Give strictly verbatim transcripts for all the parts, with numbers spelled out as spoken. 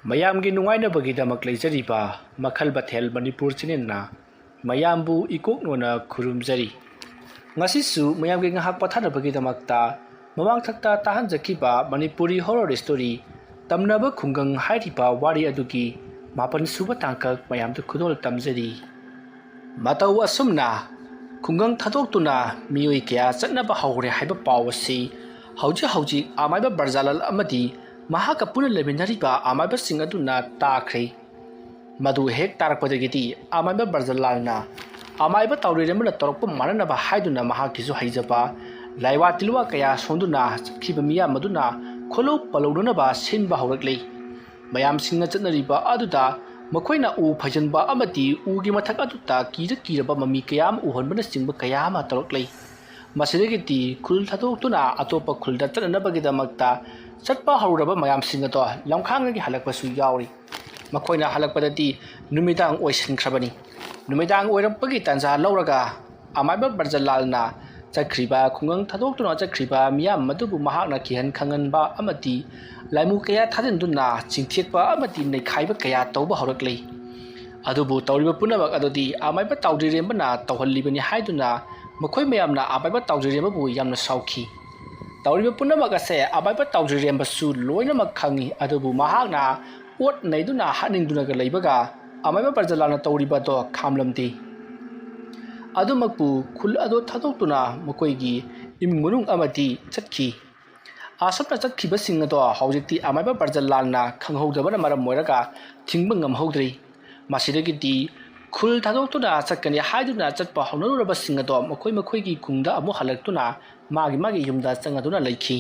ꯃꯌꯥꯝꯒꯤ ꯅꯨꯡꯉꯥꯏꯅꯕꯒꯤꯗꯃꯛ ꯂꯩꯖꯔꯤꯕ ꯃꯈꯜ ꯃꯊꯦꯜ ꯃꯅꯤꯄꯨꯔ ꯆꯦꯅꯦꯜꯅ ꯃꯌꯥꯝꯕꯨ ꯏꯀꯣꯛꯅꯣꯅ ꯈꯨꯔꯨꯝꯖꯔꯤ꯫ ꯉꯁꯤꯁꯨ ꯃꯌꯥꯝꯒꯤ ꯉꯥꯏꯍꯥꯛ ꯄꯣꯊꯥꯅꯕꯒꯤꯗꯃꯛꯇ ꯃꯃꯥꯡꯊꯛꯇ ꯇꯥꯍꯟꯖꯈꯤꯕ ꯃꯅꯤꯄꯨꯔꯤ ꯍꯣꯔꯔ ꯁ꯭ꯇꯣꯔꯤ ꯇꯝꯅꯕ ꯈꯨꯡꯒꯪ ꯍꯥꯏꯔꯤꯕ ꯋꯥꯔꯤ ꯑꯗꯨꯒꯤ ꯃꯥꯄꯟ ꯁꯨꯕ ꯇꯥꯡꯀꯛ ꯃꯌꯥꯝꯗ ꯈꯨꯗꯣꯜ ꯇꯝꯖꯔꯤ꯫ ꯃꯇꯧ ꯑꯁꯨꯝꯅ ꯈꯨꯡꯒꯪ ꯊꯥꯗꯣꯛꯇꯨꯅ ꯃꯤꯑꯣꯏ ꯀꯌꯥ ꯆꯠꯅꯕ ꯍꯧꯔꯦ ꯍꯥꯏꯕ ꯄꯥꯎ ꯑꯁꯤ ꯍꯧꯖꯤꯛ ꯍꯧꯖꯤꯛ ꯑꯃꯥꯏꯕ ꯕ꯭ꯔꯖꯥꯂꯥꯜ ꯑꯃꯗꯤ ꯃꯍꯥꯛꯀ ꯄꯨꯟꯅ ꯂꯩꯃꯤꯟꯅꯔꯤꯕ ꯑꯃꯥꯏꯕꯁꯤꯡ ꯑꯗꯨꯅ ꯇꯥꯈ꯭ꯔꯦ꯫ ꯃꯗꯨ ꯍꯦꯛ ꯇꯥꯔꯛꯄꯗꯒꯤꯗꯤ ꯑꯃꯥꯏꯕ ꯕ꯭ꯔꯖꯥꯂꯥꯜꯅ ꯑꯃꯥꯏꯕ ꯇꯥꯎꯔꯤꯔꯦꯝꯕꯅ ꯇꯧꯔꯛꯄ ꯃꯥꯟꯅꯅꯕ ꯍꯥꯏꯗꯨꯅ ꯃꯍꯥꯛꯀꯤꯁꯨ ꯍꯩꯖꯕ ꯂꯥꯏꯋꯥ ꯇꯤꯜꯋꯥ ꯀꯌꯥ ꯁꯣꯟꯗꯨꯅ ꯆꯠꯈꯤꯕ ꯃꯤꯌꯥꯝ ꯑꯗꯨꯅ ꯈꯣꯜꯂꯧ ꯄꯜꯂꯧꯅꯅꯕ ꯁꯤꯟꯕ ꯍꯧꯔꯛꯂꯤ꯫ ꯃꯌꯥꯝꯁꯤꯡꯅ ꯆꯠꯅꯔꯤꯕ ꯑꯗꯨꯗ ꯃꯈꯣꯏꯅ ꯎ ꯐꯩꯖꯤꯟꯕ ꯑꯃꯗꯤ ꯎꯒꯤ ꯃꯊꯛ ꯑꯗꯨꯗ ꯀꯤꯔ ꯀꯤꯔꯕ ꯃꯃꯤ ꯀꯌꯥ ꯑꯃ ꯎꯍꯟꯕꯅꯆꯤꯡꯕ ꯀꯌꯥ ꯑꯃ ꯇꯧꯔꯛꯂꯤ꯫ ꯃꯁꯤꯗꯒꯤꯗꯤ ꯈꯨꯜ ꯊꯥꯗꯣꯛꯇꯨꯅ ꯑꯇꯣꯞꯄ ꯈꯨꯜꯗ ꯆꯠꯅꯅꯕꯒꯤꯗꯃꯛꯇ ꯆꯠꯄ ꯍꯧꯔꯨꯔꯕ ꯃꯌꯥꯝꯁꯤꯡ ꯑꯗꯣ ꯂꯝꯈꯥꯡꯗꯒꯤ ꯍꯜꯂꯛꯄꯁꯨ ꯌꯥꯎꯔꯤ꯫ ꯃꯈꯣꯏꯅ ꯍꯜꯂꯛꯄꯗꯗꯤ ꯅꯨꯃꯤꯗꯥꯡ ꯑꯣꯏꯁꯤꯟꯈ꯭ꯔꯕꯅꯤ꯫ ꯅꯨꯃꯤꯗꯥꯡ ꯑꯣꯏꯔꯛꯄꯒꯤ ꯇꯥꯟꯖꯥ ꯂꯧꯔꯒ ꯑꯃꯥꯏꯕ ꯕ꯭ꯔꯖꯂꯥꯜꯅ ꯆꯠꯈ꯭ꯔꯤꯕ, ꯈꯨꯡꯒꯪ ꯊꯥꯗꯣꯛꯇꯨꯅ ꯆꯠꯈ꯭ꯔꯤꯕ ꯃꯤꯌꯥꯝ ꯑꯗꯨꯕꯨ ꯃꯍꯥꯛꯅ ꯀꯤꯍꯟ ꯈꯪꯍꯟꯕ ꯑꯃꯗꯤ ꯂꯥꯏꯃꯨ ꯀꯌꯥ ꯊꯥꯖꯤꯟꯗꯨꯅ ꯆꯤꯡꯊꯦꯛꯄ ꯑꯃꯗꯤ ꯅꯩꯈꯥꯏꯕ ꯀꯌꯥ ꯇꯧꯕ ꯍꯧꯔꯛꯂꯤ꯫ ꯑꯗꯨꯕꯨ ꯇꯧꯔꯤꯕ ꯄꯨꯝꯅꯃꯛ ꯑꯗꯨꯗꯤ ꯑꯃꯥꯏꯕ ꯇꯥꯎꯗ꯭ꯔꯤꯔꯦꯝꯕꯅ ꯇꯧꯍꯜꯂꯤꯕꯅꯤ ꯍꯥꯏꯗꯨꯅ ꯃꯈꯣꯏ ꯃꯌꯥꯝꯅ ꯑꯃꯥꯏꯕ ꯇꯥꯎꯗ꯭ꯔꯤꯔꯦꯝꯕꯕꯨ ꯌꯥꯝꯅ ꯁꯥꯎꯈꯤ꯫ ꯇꯧꯔꯤꯕ ꯄꯨꯝꯅꯃꯛ ꯑꯁꯦ ꯑꯃꯥꯏꯕ ꯇꯥꯎꯗ꯭ꯔꯤꯔꯦꯝꯕꯁꯨ ꯂꯣꯏꯅꯃꯛ ꯈꯪꯏ, ꯑꯗꯨꯕꯨ ꯃꯍꯥꯛꯅ ꯑꯣꯠ ꯅꯩꯗꯨꯅ ꯍꯥꯠꯅꯤꯡꯗꯨꯅꯒ ꯂꯩꯕꯒ ꯑꯃꯥꯏꯕ ꯕ꯭ꯔꯖꯂꯥꯜꯅ ꯇꯧꯔꯤꯕ ꯑꯗꯣ ꯈꯥꯝꯂꯝꯗꯦ꯫ ꯑꯗꯨꯃꯛꯄꯨ ꯈꯨꯜ ꯑꯗꯨ ꯊꯥꯗꯣꯛꯇꯨꯅ ꯃꯈꯣꯏꯒꯤ ꯏꯃꯨꯡ ꯃꯅꯨꯡ ꯑꯃꯗꯤ ꯆꯠꯈꯤ꯫ ꯑꯁꯨꯝꯅ ꯆꯠꯈꯤꯕꯁꯤꯡ ꯑꯗꯣ ꯍꯧꯖꯤꯛꯇꯤ ꯑꯃꯥꯏꯕ ꯕ꯭ꯔꯖꯂꯥꯜꯅ ꯈꯪꯍꯧꯗꯕꯅ ꯃꯔꯝ ꯑꯣꯏꯔꯒ ꯊꯤꯡꯕ ꯉꯝꯍꯧꯗ꯭ꯔꯤ꯫ ꯃꯁꯤꯗꯒꯤꯗꯤ ꯈꯨꯜ ꯊꯥꯗꯣꯛꯇꯨꯅ ꯆꯠꯀꯅꯤ ꯍꯥꯏꯗꯨꯅ ꯆꯠꯄ ꯍꯧꯅꯔꯨꯔꯕꯁꯤꯡ ꯑꯗꯣ ꯃꯈꯣꯏ ꯃꯈꯣꯏꯒꯤ ꯈꯨꯡꯗ ꯑꯃꯨꯛ ꯍꯜꯂꯛꯇꯨꯅ ꯃꯥꯒꯤ ꯃꯥꯒꯤ ꯌꯨꯝꯗ ꯆꯪꯉꯗꯨꯅ ꯂꯩꯈꯤ꯫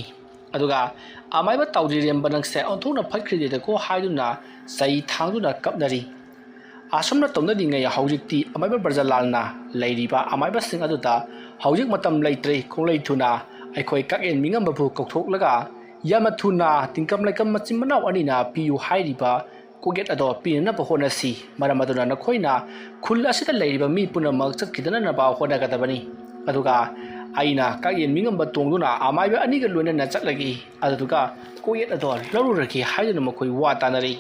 ꯑꯗꯨꯒ ꯑꯃꯥꯏꯕ ꯇꯥꯎꯗ꯭ꯔꯤꯔꯦꯝꯕ ꯅꯪꯁꯦ ꯑꯣꯟꯊꯣꯛꯅ ꯐꯠꯈ꯭ꯔꯤꯗꯦꯗꯀꯣ ꯍꯥꯏꯗꯨꯅ ꯆꯩ ꯊꯥꯡꯗꯨꯅ ꯀꯞꯅꯔꯤ꯫ ꯑꯁꯨꯝꯅ ꯇꯧꯅꯔꯤꯉꯩ ꯍꯧꯖꯤꯛꯇꯤ ꯑꯃꯥꯏꯕ ꯕ꯭ꯔꯖꯂꯥꯜꯅ ꯂꯩꯔꯤꯕ ꯑꯃꯥꯏꯕꯁꯤꯡ ꯑꯗꯨꯗ ꯍꯧꯖꯤꯛ ꯃꯇꯝ ꯂꯩꯇ꯭ꯔꯦ, ꯈꯣꯡꯂꯩ ꯊꯨꯅ ꯑꯩꯈꯣꯏ ꯀꯥꯛꯌꯦꯟ ꯃꯤꯉꯝꯕꯕꯨ ꯀꯧꯊꯣꯛꯂꯒ ꯌꯥꯝꯅ ꯊꯨꯅ ꯇꯤꯡꯀꯝ ꯂꯩꯀꯝ ꯃꯆꯤꯟ ꯃꯅꯥꯎ ꯑꯅꯤꯅ ꯄꯤꯌꯨ ꯍꯥꯏꯔꯤꯕ ꯀꯣꯛꯌꯦꯠ ꯑꯗꯣ ꯄꯤꯅꯅꯕ ꯍꯣꯠꯅꯁꯤ꯫ ꯃꯔꯝ ꯑꯗꯨꯅ ꯅꯈꯣꯏꯅ ꯈꯨꯜ ꯑꯁꯤꯗ ꯂꯩꯔꯤꯕ ꯃꯤ ꯄꯨꯝꯅꯃꯛ ꯆꯠꯈꯤꯗꯅꯅꯕ ꯍꯣꯠꯅꯒꯗꯕꯅꯤ꯫ ꯑꯗꯨꯒ ꯑꯩꯅ ꯀꯥꯛꯌꯦꯟ ꯃꯤꯉꯝꯕ ꯇꯣꯡꯗꯨꯅ ꯑꯃꯥꯏꯕ ꯑꯅꯤꯒ ꯂꯣꯏꯅꯅ ꯆꯠꯂꯒꯦ꯫ ꯑꯗꯨꯗꯨꯒ ꯀꯣꯛꯌꯦꯠ ꯑꯗꯣ ꯂꯧꯔꯨꯔꯒꯦ ꯍꯥꯏꯗꯨꯅ ꯃꯈꯣꯏ ꯋꯥ ꯇꯥꯅꯔꯤ꯫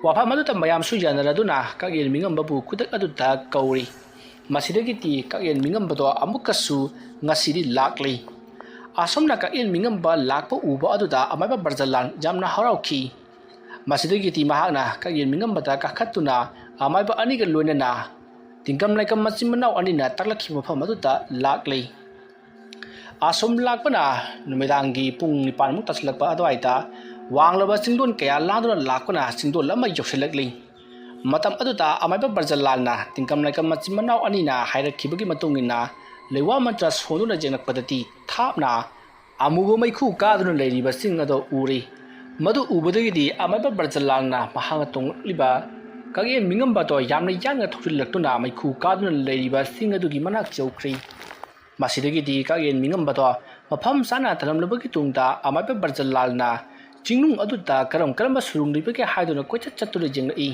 ꯋꯥꯐꯝ ꯑꯗꯨꯗ ꯃꯌꯥꯝꯁꯨ ꯌꯥꯅꯔꯗꯨꯅ ꯀꯛꯌꯦꯟ ꯃꯤꯉꯝꯕꯕꯨ ꯈꯨꯗꯛ ꯑꯗꯨꯗ ꯀꯧꯔꯤ꯫ ꯃꯁꯤꯗꯒꯤꯗꯤ ꯀꯛꯌꯦꯟ ꯃꯤꯉꯝꯕꯗꯣ ꯑꯃꯨꯛꯀꯁꯨ ꯉꯁꯤꯗꯤ ꯂꯥꯛꯂꯤ꯫ ꯑꯁꯨꯝꯅ ꯀꯛꯌꯦꯟ ꯃꯤꯉꯝꯕ ꯂꯥꯛꯄ ꯎꯕ ꯑꯗꯨꯗ ꯑꯃꯥꯏꯕ ꯕ꯭ꯔꯖꯂꯥꯜ ꯌꯥꯝꯅ ꯍꯔꯥꯎꯈꯤ꯫ ꯃꯁꯤꯗꯒꯤꯗꯤ ꯃꯍꯥꯛꯅ ꯀꯛꯌꯦꯟ ꯃꯤꯉꯝꯕꯗ ꯀꯥꯈꯠꯇꯨꯅ ꯑꯃꯥꯏꯕ ꯑꯅꯤꯒ ꯂꯣꯏꯅꯅ ꯇꯤꯡꯀꯝ ꯂꯥꯏꯀꯝ ꯃꯆꯤꯟ ꯃꯅꯥꯎ ꯑꯅꯤꯅ ꯇꯥꯛꯂꯛꯈꯤꯕ ꯃꯐꯝ ꯑꯗꯨꯗ ꯂꯥꯛꯂꯤ꯫ ꯑꯁꯨꯝ ꯂꯥꯛꯄꯅ ꯅꯨꯃꯤꯗꯥꯡꯒꯤ ꯄꯨꯡ ꯅꯤꯄꯥꯟꯃꯨꯛ ꯇꯥꯁꯤꯜꯂꯛꯄ ꯑꯗꯨꯋꯥꯏꯗ ꯋꯥꯡꯂꯕ ꯆꯤꯡꯗꯣꯟ ꯀꯌꯥ ꯂꯥꯟꯗꯨꯅ ꯂꯥꯛꯄꯅ ꯆꯤꯡꯗꯣꯜ ꯑꯃ ꯌꯧꯁꯤꯜꯂꯛꯂꯤ꯫ ꯃꯇꯝ ꯑꯗꯨꯗ ꯑꯃꯥꯏꯕ ꯕ꯭ꯔꯖꯂꯥꯜꯅ ꯇꯤꯡꯀꯝ ꯂꯥꯏꯀꯝ ꯃꯆꯤꯟ ꯃꯅꯥꯎ ꯑꯅꯤꯅ ꯍꯥꯏꯔꯛꯈꯤꯕꯒꯤ ꯃꯇꯨꯡ ꯏꯟꯅ ꯂꯩꯋꯥ ꯃꯟꯇ꯭ꯔ ꯁꯣꯟꯗꯨꯅ ꯌꯦꯡꯂꯛꯄꯗꯗꯤ ꯊꯥꯞꯅ ꯑꯃꯨꯕ ꯃꯩꯈꯨ ꯀꯥꯗꯨꯅ ꯂꯩꯔꯤꯕ ꯆꯤꯡ ꯑꯗꯨ ꯎꯔꯤ꯫ ꯃꯗꯨ ꯎꯕꯗꯒꯤꯗꯤ ꯑꯃꯥꯏꯕ ꯕ꯭ꯔꯖꯂꯥꯜꯅ ꯃꯍꯥꯛꯅ ꯇꯣꯡꯂꯛꯂꯤꯕ ꯀꯛꯌꯦꯟ ꯃꯤꯉꯝꯕꯗꯣ ꯌꯥꯝꯅ ꯌꯥꯡꯅ ꯊꯧꯖꯤꯜꯂꯛꯇꯨꯅ ꯃꯩꯈꯨ ꯀꯥꯗꯨꯅ ꯂꯩꯔꯤꯕ ꯆꯤꯡ ꯑꯗꯨꯒꯤ ꯃꯅꯥꯛ ꯌꯧꯈ꯭ꯔꯤ꯫ ꯃꯁꯤꯗꯒꯤꯗꯤ ꯀꯛꯌꯦꯟ ꯃꯤꯉꯝꯕꯗꯣ ꯃꯐꯝ ꯆꯥꯅ ꯊꯝꯂꯝꯂꯕꯒꯤ ꯇꯨꯡꯗ ꯑꯃꯥꯏꯕ ꯕ꯭ꯔꯖꯂꯥꯜꯅ ꯆꯤꯡꯅꯨꯡ ꯑꯗꯨꯗ ꯀꯔꯝ ꯀꯔꯝꯕ ꯁꯨꯔꯨꯡ ꯂꯩꯕꯒꯦ ꯍꯥꯏꯗꯨꯅ ꯀꯣꯏꯆꯠ ꯆꯠꯇꯨꯅ ꯌꯦꯡꯂꯛꯏ꯫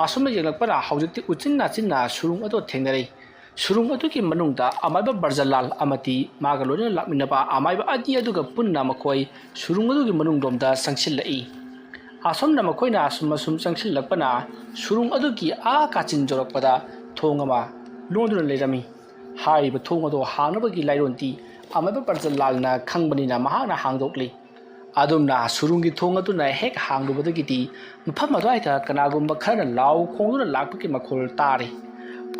ꯑꯁꯨꯝꯅ ꯌꯦꯡꯂꯛꯄꯅ ꯍꯧꯖꯤꯛꯇꯤ ꯎꯆꯤꯟ ꯅꯥꯆꯤꯟꯅ ꯁꯨꯔꯨꯡ ꯑꯗꯨ ꯊꯦꯡꯅꯔꯦ꯫ ꯁꯨꯔꯨꯡ ꯑꯗꯨꯒꯤ ꯃꯅꯨꯡꯗ ꯑꯃꯥꯏꯕ ꯕ꯭ꯔꯖꯂꯥꯜ ꯑꯃꯗꯤ ꯃꯥꯒ ꯂꯣꯏꯅꯅ ꯂꯥꯛꯃꯤꯟꯅꯕ ꯑꯃꯥꯏꯕ ꯑꯅꯤ ꯑꯗꯨꯒ ꯄꯨꯟꯅ ꯃꯈꯣꯏ ꯁꯨꯔꯨꯡ ꯑꯗꯨꯒꯤ ꯃꯅꯨꯡꯂꯣꯝꯗ ꯆꯪꯁꯤꯜꯂꯛꯏ꯫ ꯑꯁꯨꯝꯅ ꯃꯈꯣꯏꯅ ꯑꯁꯨꯝ ꯑꯁꯨꯝ ꯆꯪꯁꯤꯜꯂꯛꯄꯅ ꯁꯨꯔꯨꯡ ꯑꯗꯨꯒꯤ ꯑꯥ ꯀꯥꯆꯤꯟ ꯌꯧꯔꯛꯄꯗ ꯊꯣꯡ ꯑꯃ ꯂꯣꯟꯗꯨꯅ ꯂꯩꯔꯝꯃꯤ꯫ ꯍꯥꯏꯔꯤꯕ ꯊꯣꯡ ꯑꯗꯨ ꯍꯥꯡꯅꯕꯒꯤ ꯂꯥꯏꯔꯣꯟꯗꯤ ꯑꯃꯥꯏꯕ ꯕ꯭ꯔꯖꯂꯥꯜꯅ ꯈꯪꯕꯅꯤꯅ ꯃꯍꯥꯛꯅ ꯍꯥꯡꯗꯣꯛꯂꯤ꯫ ꯑꯗꯨꯝꯅ ꯁꯨꯔꯨꯡꯒꯤ ꯊꯣꯡ ꯑꯗꯨꯅ ꯍꯦꯛ ꯍꯥꯡꯂꯨꯕꯗꯒꯤꯗꯤ ꯃꯐꯝ ꯑꯗꯨꯋꯥꯏꯗ ꯀꯅꯥꯒꯨꯝꯕ ꯈꯔꯅ ꯂꯥꯎ ꯈꯣꯡꯗꯨꯅ ꯂꯥꯛꯄꯒꯤ ꯃꯈꯣꯜ ꯇꯥꯔꯤ꯫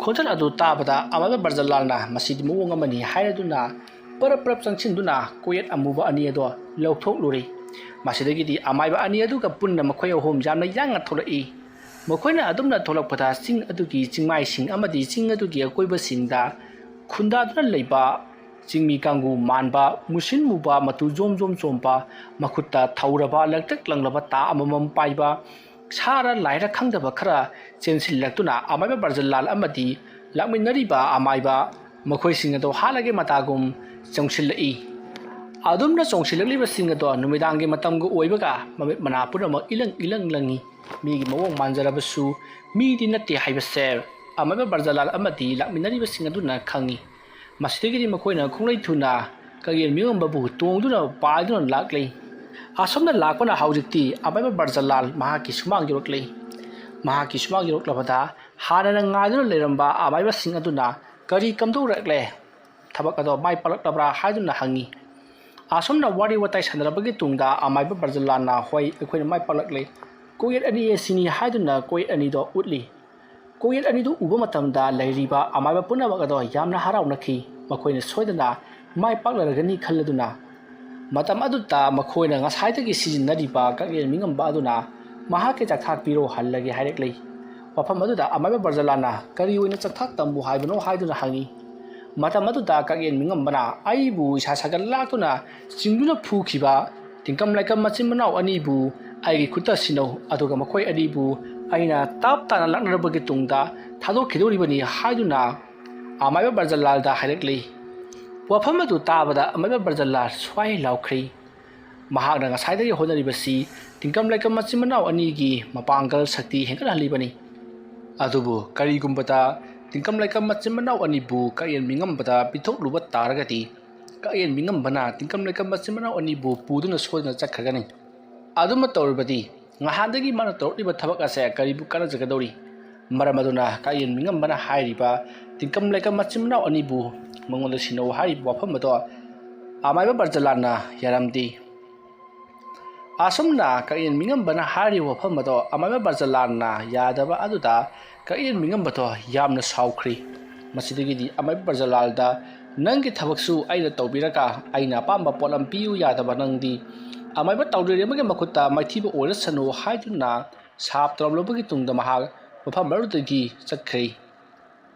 ꯈꯣꯟꯖꯦꯜ ꯑꯗꯨ ꯇꯥꯕꯗ ꯑꯃꯥꯏꯕ ꯕ꯭ꯔꯖꯂꯥꯜꯅ ꯃꯁꯤꯗꯤ ꯃꯑꯣꯡ ꯑꯃꯅꯤ ꯍꯥꯏꯔꯗꯨꯅ ꯄꯔꯞ ꯄꯔꯞ ꯆꯪꯁꯤꯟꯗꯨꯅ ꯀꯣꯌꯦꯠ ꯑꯃꯨꯕ ꯑꯅꯤ ꯑꯗꯨ ꯂꯧꯊꯣꯛꯂꯨꯔꯤ꯫ ꯃꯁꯤꯗꯒꯤꯗꯤ ꯑꯃꯥꯏꯕ ꯑꯅꯤ ꯑꯗꯨꯒ ꯄꯨꯟꯅ ꯃꯈꯣꯏ ꯑꯍꯨꯝ ꯌꯥꯝꯅ ꯌꯥꯡꯅ ꯊꯣꯛꯂꯛꯏ꯫ ꯃꯈꯣꯏꯅ ꯑꯗꯨꯝꯅ ꯊꯣꯛꯂꯛꯄꯗ ꯆꯤꯡ ꯑꯗꯨꯒꯤ ꯆꯤꯡꯃꯥꯏꯁꯤꯡ ꯑꯃꯗꯤ ꯆꯤꯡ ꯑꯗꯨꯒꯤ ꯑꯀꯣꯏꯕꯁꯤꯡꯗ ꯈꯨꯟꯗꯥꯗꯨꯅ ꯂꯩꯕ ꯆꯤꯡꯃꯤ ꯀꯥꯡꯕꯨ ꯃꯥꯟꯕ, ꯃꯨꯁꯤꯟ ꯃꯨꯕ, ꯃꯇꯨ ꯖꯣꯝ ꯖꯣꯝ ꯆꯣꯝꯕ, ꯃꯈꯨꯠꯇ ꯊꯧꯔꯕ ꯂꯪꯇ꯭ꯔꯤꯛ ꯂꯪꯂꯕ ꯇꯥ ꯑꯃꯃꯝ ꯄꯥꯏꯕ, ꯁꯥꯔ ꯂꯥꯏꯔ ꯈꯪꯗꯕ ꯈꯔ ꯆꯦꯟꯁꯤꯜꯂꯛꯇꯨꯅ ꯑꯃꯥꯏꯕ ꯕ꯭ꯔꯖꯂꯥꯜ ꯑꯃꯗꯤ ꯂꯥꯛꯃꯤꯟꯅꯔꯤꯕ ꯑꯃꯥꯏꯕ ꯃꯈꯣꯏꯁꯤꯡ ꯑꯗꯨ ꯍꯥꯠꯂꯒꯦ ꯃꯇꯥꯒꯨꯝ ꯆꯣꯡꯁꯤꯜꯂꯛꯏ꯫ ꯑꯗꯨꯝꯅ ꯆꯣꯡꯁꯤꯜꯂꯛꯂꯤꯕꯁꯤꯡ ꯑꯗꯣ ꯅꯨꯃꯤꯗꯥꯡꯒꯤ ꯃꯇꯝꯒ ꯑꯣꯏꯕꯒ ꯃꯃꯤꯠ ꯃꯅꯥ ꯄꯨꯝꯅꯃꯛ ꯏꯂꯪ ꯏꯂꯪ ꯂꯪꯉꯤ꯫ ꯃꯤꯒꯤ ꯃꯑꯣꯡ ꯃꯥꯟꯖꯔꯕꯁꯨ ꯃꯤꯗꯤ ꯅꯠꯇꯦ ꯍꯥꯏꯕꯁꯦ ꯑꯃꯥꯏꯕ ꯕ꯭ꯔꯖꯂꯥꯜ ꯑꯃꯗꯤ ꯂꯥꯛꯃꯤꯟꯅꯔꯤꯕꯁꯤꯡ ꯑꯗꯨꯅ ꯈꯪꯉꯤ꯫ ꯃꯁꯤꯗꯒꯤꯗꯤ ꯃꯈꯣꯏꯅ ꯈꯣꯡꯂꯩ ꯊꯨꯅ ꯀꯛꯌꯦꯟ ꯃꯤꯉꯝꯕꯕꯨ ꯇꯣꯡꯗꯨꯅ ꯄꯥꯏꯗꯨꯅ ꯂꯥꯛꯂꯤ꯫ ꯑꯁꯨꯝꯅ ꯂꯥꯛꯄꯅ ꯍꯧꯖꯤꯛꯇꯤ ꯑꯃꯥꯏꯕ ꯕ꯭ꯔꯖꯂꯥꯜ ꯃꯍꯥꯛꯀꯤ ꯁꯨꯃꯥꯡ ꯌꯧꯔꯛꯂꯤ꯫ ꯃꯍꯥꯛꯀꯤ ꯁꯨꯃꯥꯡ ꯌꯧꯔꯛꯂꯕꯗ ꯍꯥꯟꯅꯅ ꯉꯥꯏꯗꯨꯅ ꯂꯩꯔꯝꯕ ꯑꯃꯥꯏꯕꯁꯤꯡ ꯑꯗꯨꯅ ꯀꯔꯤ ꯀꯝꯗꯧꯔꯛꯂꯦ, ꯊꯕꯛ ꯑꯗꯣ ꯃꯥꯏ ꯄꯥꯛꯂꯛꯂꯕ꯭ꯔꯥ ꯍꯥꯏꯗꯨꯅ ꯍꯪꯉꯤ꯫ ꯑꯁꯨꯝꯅ ꯋꯥꯔꯤ ꯋꯥꯇꯥꯏ ꯁꯥꯟꯅꯔꯕꯒꯤ ꯇꯨꯡꯗ ꯑꯃꯥꯏꯕ ꯕ꯭ꯔꯖꯂꯥꯜꯅ "ꯍꯣꯏ, ꯑꯩꯈꯣꯏꯅ ꯃꯥꯏ ꯄꯥꯛꯂꯛꯂꯦ, ꯀꯣꯛꯌꯦꯠ ꯑꯅꯤ ꯑꯁꯤꯅꯤ" ꯍꯥꯏꯗꯨꯅ ꯀꯣꯛꯌꯦꯠ ꯑꯅꯤꯗꯣ ꯎꯠꯂꯤ꯫ ꯀꯣꯛꯌꯦꯠ ꯑꯅꯤꯗꯨ ꯎꯕ ꯃꯇꯝꯗ ꯂꯩꯔꯤꯕ ꯑꯃꯥꯏꯕ ꯄꯨꯝꯅꯃꯛ ꯑꯗꯣ ꯌꯥꯝꯅ ꯍꯔꯥꯎꯅꯈꯤ꯫ ꯃꯈꯣꯏꯅ ꯁꯣꯏꯗꯅ ꯃꯥꯏ ꯄꯥꯛꯂꯔꯒꯅꯤ ꯈꯜꯂꯗꯨꯅ꯫ ꯃꯇꯝ ꯑꯗꯨꯗ ꯃꯈꯣꯏꯅ ꯉꯁꯥꯏꯗꯒꯤ ꯁꯤꯖꯤꯟꯅꯔꯤꯕ ꯀꯛꯌꯦꯟ ꯃꯤꯉꯝꯕ ꯑꯗꯨꯅ ꯃꯍꯥꯛꯀꯤ ꯆꯥꯛꯊꯥꯛ ꯄꯤꯔꯣ ꯍꯜꯂꯒꯦ ꯍꯥꯏꯔꯛꯂꯤ꯫ ꯋꯥꯐꯝ ꯑꯗꯨꯗ ꯑꯃꯥꯏꯕ ꯕ꯭ꯔꯖꯂꯥꯜꯅ "ꯀꯔꯤ ꯑꯣꯏꯅ ꯆꯥꯛꯊꯥꯛ ꯇꯝꯃꯨ ꯍꯥꯏꯕꯅꯣ?" ꯍꯥꯏꯗꯨꯅ ꯍꯪꯉꯤ꯫ ꯃꯇꯝ ꯑꯗꯨꯗ ꯀꯛꯌꯦꯟ ꯃꯤꯉꯝꯕꯅ ꯑꯩꯕꯨ ꯏꯁꯥ ꯁꯥꯒꯠ ꯂꯥꯛꯇꯨꯅ ꯆꯤꯡꯗꯨꯅ ꯐꯨꯈꯤꯕ ꯇꯤꯡꯀꯝ ꯂꯥꯏꯀꯝ ꯃꯆꯤꯟ ꯃꯅꯥꯎ ꯑꯅꯤꯕꯨ ꯑꯩꯒꯤ ꯈꯨꯠꯇ ꯁꯤꯟꯅꯧ, ꯑꯗꯨꯒ ꯃꯈꯣꯏ ꯑꯅꯤꯕꯨ ꯑꯩꯅ ꯇꯥꯞ ꯇꯥꯅ ꯂꯥꯛꯅꯔꯕꯒꯤ ꯇꯨꯡꯗ ꯊꯥꯗꯣꯛꯈꯤꯗꯧꯔꯤꯕꯅꯤ ꯍꯥꯏꯗꯨꯅ ꯑꯃꯥꯏꯕ ꯕ꯭ꯔꯖꯂꯥꯜꯗ ꯍꯥꯏꯔꯛꯂꯤ꯫ ꯋꯥꯐꯝ ꯑꯗꯨ ꯇꯥꯕꯗ ꯑꯃꯥꯏꯕ ꯕ꯭ꯔꯖꯂꯥꯜ ꯁ꯭ꯋꯥꯏ ꯂꯥꯎꯈ꯭ꯔꯤ꯫ ꯃꯍꯥꯛꯅ ꯉꯁꯥꯏꯗꯒꯤ ꯍꯣꯠꯅꯔꯤꯕꯁꯤ ꯇꯤꯡꯀꯝ ꯂꯥꯏꯀꯝ ꯃꯆꯤꯟ ꯃꯅꯥꯎ ꯑꯅꯤꯒꯤ ꯃꯄꯥꯡꯒꯜ ꯁꯛꯇꯤ ꯍꯦꯟꯒꯠꯍꯜꯂꯤꯕꯅꯤ꯫ ꯑꯗꯨꯕꯨ ꯀꯔꯤꯒꯨꯝꯕꯗ ꯇꯤꯡꯀꯝ ꯂꯥꯏꯀꯝ ꯃꯆꯤꯟ ꯃꯅꯥꯎ ꯑꯅꯤꯕꯨ ꯀꯛꯌꯦꯟ ꯃꯤꯉꯝꯕꯗ ꯄꯤꯊꯣꯛꯂꯨꯕ ꯇꯥꯔꯒꯗꯤ, ꯀꯛꯌꯦꯟ ꯃꯤꯉꯝꯕꯅ ꯇꯤꯡꯀꯝ ꯂꯥꯏꯀꯝ ꯃꯆꯤꯟ ꯃꯅꯥꯎ ꯑꯅꯤꯕꯨ ꯄꯨꯗꯨꯅ ꯁꯣꯏꯗꯅ ꯆꯠꯈ꯭ꯔꯒꯅꯤ꯫ ꯑꯗꯨꯃ ꯇꯧꯔꯕꯗꯤ ꯅꯍꯥꯟꯗꯒꯤ ꯃꯥꯅ ꯇꯧꯔꯛꯂꯤꯕ ꯊꯕꯛ ꯑꯁꯦ ꯀꯔꯤꯕꯨ ꯀꯥꯟꯅꯖꯒꯗꯧꯔꯤ? ꯃꯔꯝ ꯑꯗꯨꯅ ꯀꯛꯌꯦꯟ ꯃꯤꯉꯝꯕꯅ ꯍꯥꯏꯔꯤꯕ ꯇꯤꯡꯀꯝ ꯂꯥꯏꯀꯝ ꯃꯆꯤꯟ ꯃꯅꯥꯎ ꯑꯅꯤꯕꯨ ꯃꯉꯣꯟꯗ ꯁꯤꯟꯅꯧ ꯍꯥꯏꯔꯤꯕ ꯋꯥꯐꯝ ꯑꯗꯣ ꯑꯃꯥꯏꯕ ꯕ꯭ꯔꯖꯂꯥꯜꯅ ꯌꯥꯔꯝꯗꯦ꯫ ꯑꯁꯨꯝꯅ ꯀꯛꯌꯦꯟ ꯃꯤꯉꯝꯕꯅ ꯍꯥꯏꯔꯤꯕ ꯋꯥꯐꯝ ꯑꯗꯣ ꯑꯃꯥꯏꯕ ꯕ꯭ꯔꯖꯂꯥꯜꯅ ꯌꯥꯗꯕ ꯑꯗꯨꯗ ꯀꯛꯌꯦꯟ ꯃꯤꯉꯝꯕꯗꯣ ꯌꯥꯝꯅ ꯁꯥꯎꯈ꯭ꯔꯤ꯫ ꯃꯁꯤꯗꯒꯤꯗꯤ ꯑꯃꯥꯏꯕ ꯕ꯭ꯔꯖꯂꯥꯜꯗ "ꯅꯪꯒꯤ ꯊꯕꯛꯁꯨ ꯑꯩꯅ ꯇꯧꯕꯤꯔꯒ ꯑꯩꯅ ꯑꯄꯥꯝꯕ ꯄꯣꯠ ꯑꯃ ꯄꯤꯌꯨ ꯌꯥꯗꯕ ꯅꯪꯗꯤ?" ꯑꯃꯥꯏꯕ ꯇꯥꯎꯔꯦꯟ ꯑꯃꯒꯤ ꯃꯈꯨꯠꯇ ꯃꯥꯏꯊꯤꯕ ꯑꯣꯏꯔꯁꯅꯨ ꯍꯥꯏꯗꯨꯅ ꯁꯥꯞ ꯇꯧꯔꯝꯂꯕꯒꯤ ꯇꯨꯡꯗ ꯃꯍꯥꯛ ꯃꯐꯝ ꯑꯗꯨꯗꯒꯤ ꯆꯠꯈ꯭ꯔꯦ꯫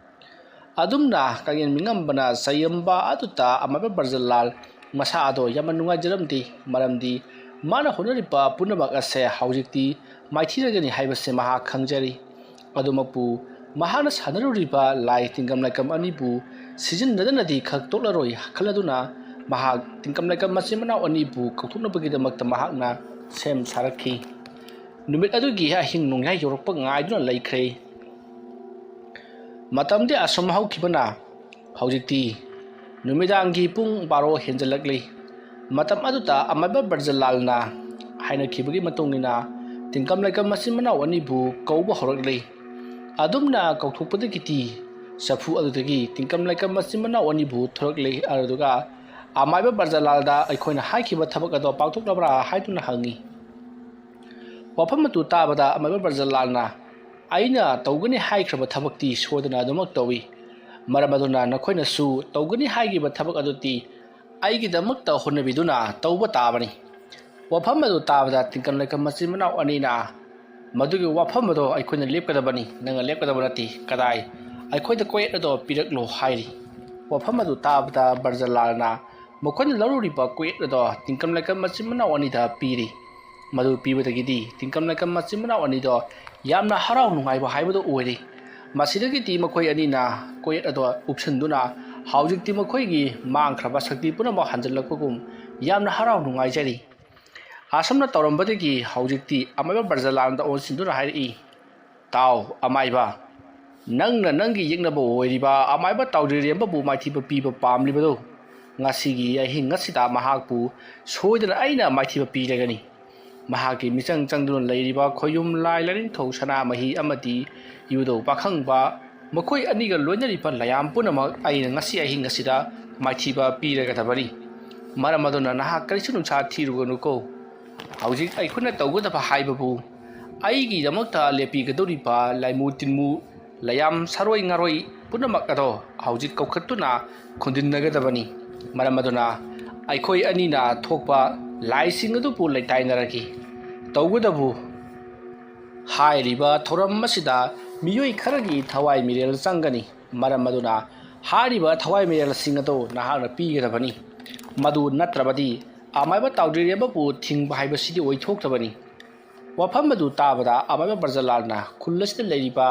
ꯑꯗꯨꯝꯅ ꯀꯛꯌꯦꯟ ꯃꯤꯉꯝꯕꯅ ꯆꯩꯔꯝꯕ ꯑꯗꯨꯗ ꯑꯃꯥꯏꯕ ꯕ꯭ꯔꯖꯂꯥꯜ ꯃꯁꯥ ꯑꯗꯣ ꯌꯥꯝꯅ ꯅꯨꯡꯉꯥꯏꯖꯔꯝꯗꯦ, ꯃꯔꯝꯗꯤ ꯃꯥꯅ ꯍꯣꯠꯅꯔꯤꯕ ꯄꯨꯝꯅꯃꯛ ꯑꯁꯦ ꯍꯧꯖꯤꯛꯇꯤ ꯃꯥꯏꯊꯤꯔꯒꯅꯤ ꯍꯥꯏꯕꯁꯦ ꯃꯍꯥꯛ ꯈꯪꯖꯔꯤ꯫ ꯑꯗꯨꯃꯛꯄꯨ ꯃꯍꯥꯛꯅ ꯁꯥꯟꯅꯔꯨꯔꯤꯕ ꯂꯥꯏ ꯇꯤꯡꯒꯝ ꯂꯥꯏꯀꯝ ꯑꯅꯤꯕꯨ ꯁꯤꯖꯤꯟꯅꯗꯅꯗꯤ ꯈꯛ ꯇꯣꯛꯂꯔꯣꯏ ꯈꯜꯂꯗꯨꯅ ꯃꯍꯥꯛ ꯇꯤꯡꯀꯝ ꯂꯥꯏꯀꯝ ꯃꯆꯤꯟ ꯃꯅꯥꯎ ꯑꯅꯤꯕꯨ ꯀꯧꯊꯣꯛꯅꯕꯒꯤꯗꯃꯛꯇ ꯃꯍꯥꯛꯅ ꯁꯦꯝ ꯁꯥꯔꯛꯈꯤ꯫ ꯅꯨꯃꯤꯠ ꯑꯗꯨꯒꯤ ꯑꯍꯤꯡ ꯅꯣꯡꯌꯥꯏ ꯌꯧꯔꯛꯄ ꯉꯥꯏꯗꯨꯅ ꯂꯩꯈ꯭ꯔꯦ꯫ ꯃꯇꯝꯗꯤ ꯑꯁꯨꯝ ꯍꯧꯈꯤꯕꯅ ꯍꯧꯖꯤꯛꯇꯤ ꯅꯨꯃꯤꯗꯥꯡꯒꯤ ꯄꯨꯡ ꯕꯥꯔꯣ ꯍꯦꯟꯖꯜꯂꯛꯂꯤ꯫ ꯃꯇꯝ ꯑꯗꯨꯗ ꯑꯃꯥꯏꯕ ꯕ꯭ꯔꯖꯂꯥꯜꯅ ꯍꯥꯏꯅꯈꯤꯕꯒꯤ ꯃꯇꯨꯡ ꯏꯟꯅ ꯇꯤꯡꯀꯝ ꯂꯩꯀꯝ ꯃꯆꯤꯟ ꯃꯅꯥꯎ ꯑꯅꯤꯕꯨ ꯀꯧꯕ ꯍꯧꯔꯛꯂꯤ꯫ ꯑꯗꯨꯝꯅ ꯀꯧꯊꯣꯛꯄꯗꯒꯤꯗꯤ ꯆꯐꯨ ꯑꯗꯨꯗꯒꯤ ꯇꯤꯡꯀꯝ ꯂꯩꯀꯝ ꯃꯆꯤꯟ ꯃꯅꯥꯎ ꯑꯅꯤꯕꯨ ꯊꯣꯔꯛꯂꯤ꯫ ꯑꯗꯨꯗꯨꯒ ꯑꯃꯥꯏꯕ ꯕ꯭ꯔꯖꯂꯥꯜꯗ ꯑꯩꯈꯣꯏꯅ ꯍꯥꯏꯈꯤꯕ ꯊꯕꯛ ꯑꯗꯣ ꯄꯥꯡꯊꯣꯛꯂꯕ꯭ꯔꯥ ꯍꯥꯏꯗꯨꯅ ꯍꯪꯉꯤ꯫ ꯋꯥꯐꯝ ꯑꯗꯨ ꯇꯥꯕꯗ ꯑꯃꯥꯏꯕ ꯕ꯭ꯔꯖꯂꯥꯜꯅ, "ꯑꯩꯅ ꯇꯧꯒꯅꯤ ꯍꯥꯏꯈ꯭ꯔꯕ ꯊꯕꯛꯇꯤ ꯁꯣꯏꯗꯅ ꯑꯗꯨꯃꯛ ꯇꯧꯏ꯫ ꯃꯔꯝ ꯑꯗꯨꯅ ꯅꯈꯣꯏꯅꯁꯨ ꯇꯧꯒꯅꯤ ꯍꯥꯏꯈꯤꯕ ꯊꯕꯛ ꯑꯗꯨꯗꯤ ꯑꯩꯒꯤꯗꯃꯛꯇ ꯍꯣꯠꯅꯕꯤꯗꯨꯅ ꯇꯧꯕ ꯇꯥꯕꯅꯤ"꯫ ꯋꯥꯐꯝ ꯑꯗꯨ ꯇꯥꯕꯗ ꯇꯤꯡꯀꯝ ꯂꯩꯀꯝ ꯃꯆꯤꯟ ꯃꯅꯥꯎ ꯑꯅꯤꯅ, "ꯃꯗꯨꯒꯤ ꯋꯥꯐꯝ ꯑꯗꯣ ꯑꯩꯈꯣꯏꯅ ꯂꯦꯞꯀꯗꯕꯅꯤ, ꯅꯪꯅ ꯂꯦꯞꯀꯗꯕ ꯅꯠꯇꯦ꯫ ꯀꯗꯥꯏ? ꯑꯩꯈꯣꯏꯗ ꯀꯣꯌꯦꯠ ꯑꯗꯣ ꯄꯤꯔꯛꯂꯣ" ꯍꯥꯏꯔꯤ꯫ ꯋꯥꯐꯝ ꯑꯗꯨ ꯇꯥꯕꯗ ꯕ꯭ꯔꯖꯂꯥꯜꯅ ꯃꯈꯣꯏꯅ ꯂꯧꯔꯨꯔꯤꯕ ꯀꯣꯌꯦꯠ ꯑꯗꯣ ꯇꯤꯡꯀꯝ ꯂꯩꯀꯝ ꯃꯆꯤꯟ ꯃꯅꯥꯎ ꯑꯅꯤꯗ ꯄꯤꯔꯤ꯫ ꯃꯗꯨ ꯄꯤꯕꯗꯒꯤꯗꯤ ꯇꯤꯡꯀꯝ ꯂꯩꯀꯝ ꯃꯆꯤꯟ ꯃꯅꯥꯎ ꯑꯅꯤꯗꯣ ꯌꯥꯝꯅ ꯍꯔꯥꯎ ꯅꯨꯡꯉꯥꯏꯕ ꯍꯥꯏꯕꯗꯨ ꯑꯣꯏꯔꯤ꯫ ꯃꯁꯤꯗꯒꯤꯗꯤ ꯃꯈꯣꯏ ꯑꯅꯤꯅ ꯀꯣꯌꯦꯠ ꯑꯗꯣ ꯎꯞꯁꯤꯟꯗꯨꯅ ꯍꯧꯖꯤꯛꯇꯤ ꯃꯈꯣꯏꯒꯤ ꯃꯥꯡꯈ꯭ꯔꯕ ꯁꯛꯇꯤ ꯄꯨꯝꯅꯃꯛ ꯍꯟꯖꯤꯜꯂꯛꯄꯒꯨꯝ ꯌꯥꯝꯅ ꯍꯔꯥꯎ ꯅꯨꯡꯉꯥꯏꯖꯔꯤ꯫ ꯑꯁꯨꯝꯅ ꯇꯧꯔꯝꯕꯗꯒꯤ ꯍꯧꯖꯤꯛꯇꯤ ꯑꯃꯥꯏꯕ ꯕ꯭ꯔꯖꯂꯥꯜꯗ ꯑꯣꯟꯁꯤꯟꯗꯨꯅ ꯍꯥꯏꯔꯛꯏ, "ꯇꯥꯎ, ꯑꯃꯥꯏꯕ, ꯅꯪꯅ ꯅꯪꯒꯤ ꯌꯦꯛꯅꯕ ꯑꯣꯏꯔꯤꯕ ꯑꯃꯥꯏꯕ ꯇꯥꯎꯗ꯭ꯔꯤꯔꯦꯝꯕꯕꯨ ꯃꯥꯏꯊꯤꯕ ꯄꯤꯕ ꯄꯥꯝꯂꯤꯕꯗꯣ, ꯉꯁꯤꯒꯤ ꯑꯍꯤꯡ ꯑꯁꯤꯗ ꯃꯍꯥꯛꯄꯨ ꯁꯣꯏꯗꯅ ꯑꯩꯅ ꯃꯥꯏꯊꯤꯕ ꯄꯤꯔꯒꯅꯤ꯫ ꯃꯍꯥꯛꯀꯤ ꯃꯤꯆꯪ ꯆꯪꯗꯨꯅ ꯂꯩꯔꯤꯕ ꯈꯣꯌꯨꯝ ꯂꯥꯏ ꯂꯥꯏꯅꯤꯡꯊꯧ ꯁꯅꯥꯃꯍꯤ ꯑꯃꯗꯤ ꯏꯕꯨꯙꯧ ꯄꯥꯈꯪꯕ, ꯃꯈꯣꯏ ꯑꯅꯤꯒ ꯂꯣꯏꯅꯔꯤꯕ ꯂꯌꯥꯝ ꯄꯨꯝꯅꯃꯛ ꯑꯩꯅ ꯉꯁꯤ ꯑꯍꯤꯡ ꯑꯁꯤꯗ ꯃꯥꯏꯊꯤꯕ ꯄꯤꯔꯒꯗꯕꯅꯤ꯫ ꯃꯔꯝ ꯑꯗꯨꯅ ꯅꯍꯥꯛ ꯀꯔꯤꯁꯨ ꯅꯨꯡꯁꯥ ꯊꯤꯔꯨꯒꯅꯨꯀꯣ꯫ ꯍꯧꯖꯤꯛ ꯑꯩꯈꯣꯏꯅ ꯇꯧꯒꯗꯕ ꯍꯥꯏꯕꯕꯨ ꯑꯩꯒꯤꯗꯃꯛꯇ ꯂꯦꯞꯄꯤꯒꯗꯧꯔꯤꯕ ꯂꯥꯏꯃꯨ ꯇꯤꯟꯃꯨ, ꯂꯌꯥꯝ ꯁꯥꯔꯣꯏ ꯉꯥꯔꯣꯏ ꯄꯨꯝꯅꯃꯛ ꯑꯗꯣ ꯍꯧꯖꯤꯛ ꯀꯧꯈꯠꯇꯨꯅ ꯈꯨꯟꯗꯤꯟꯅꯒꯗꯕꯅꯤ꯫ ꯃꯔꯝ ꯑꯗꯨꯅ ꯑꯩꯈꯣꯏ ꯑꯅꯤꯅ ꯊꯣꯛꯄ ꯂꯥꯏꯁꯤꯡ ꯑꯗꯨꯕꯨ ꯂꯩꯇꯥꯏꯅꯔꯒꯦ꯫ ꯇꯧꯒꯗꯕꯨ ꯍꯥꯏꯔꯤꯕ ꯊꯧꯔꯝ ꯑꯁꯤꯗ ꯃꯤꯑꯣꯏ ꯈꯔꯒꯤ ꯊꯋꯥꯏ ꯃꯤꯔꯦꯜ ꯆꯪꯒꯅꯤ꯫ ꯃꯔꯝ ꯑꯗꯨꯅ ꯍꯥꯏꯔꯤꯕ ꯊꯋꯥꯏ ꯃꯤꯔꯦꯜꯁꯤꯡ ꯑꯗꯨ ꯅꯍꯥꯛꯅ ꯄꯤꯒꯗꯕꯅꯤ꯫ ꯃꯗꯨ ꯅꯠꯇ꯭ꯔꯕꯗꯤ ꯑꯃꯥꯏꯕ ꯇꯥꯎꯗ꯭ꯔꯤꯔꯦꯝꯕꯕꯨ ꯊꯤꯡꯕ ꯍꯥꯏꯕꯁꯤꯗꯤ ꯑꯣꯏꯊꯣꯛꯇꯕꯅꯤ꯫ ꯋꯥꯐꯝ ꯑꯗꯨ ꯇꯥꯕꯗ ꯑꯃꯥꯏꯕ ꯕ꯭ꯔꯖꯂꯥꯜꯅ ꯈꯨꯜ ꯑꯁꯤꯗ ꯂꯩꯔꯤꯕ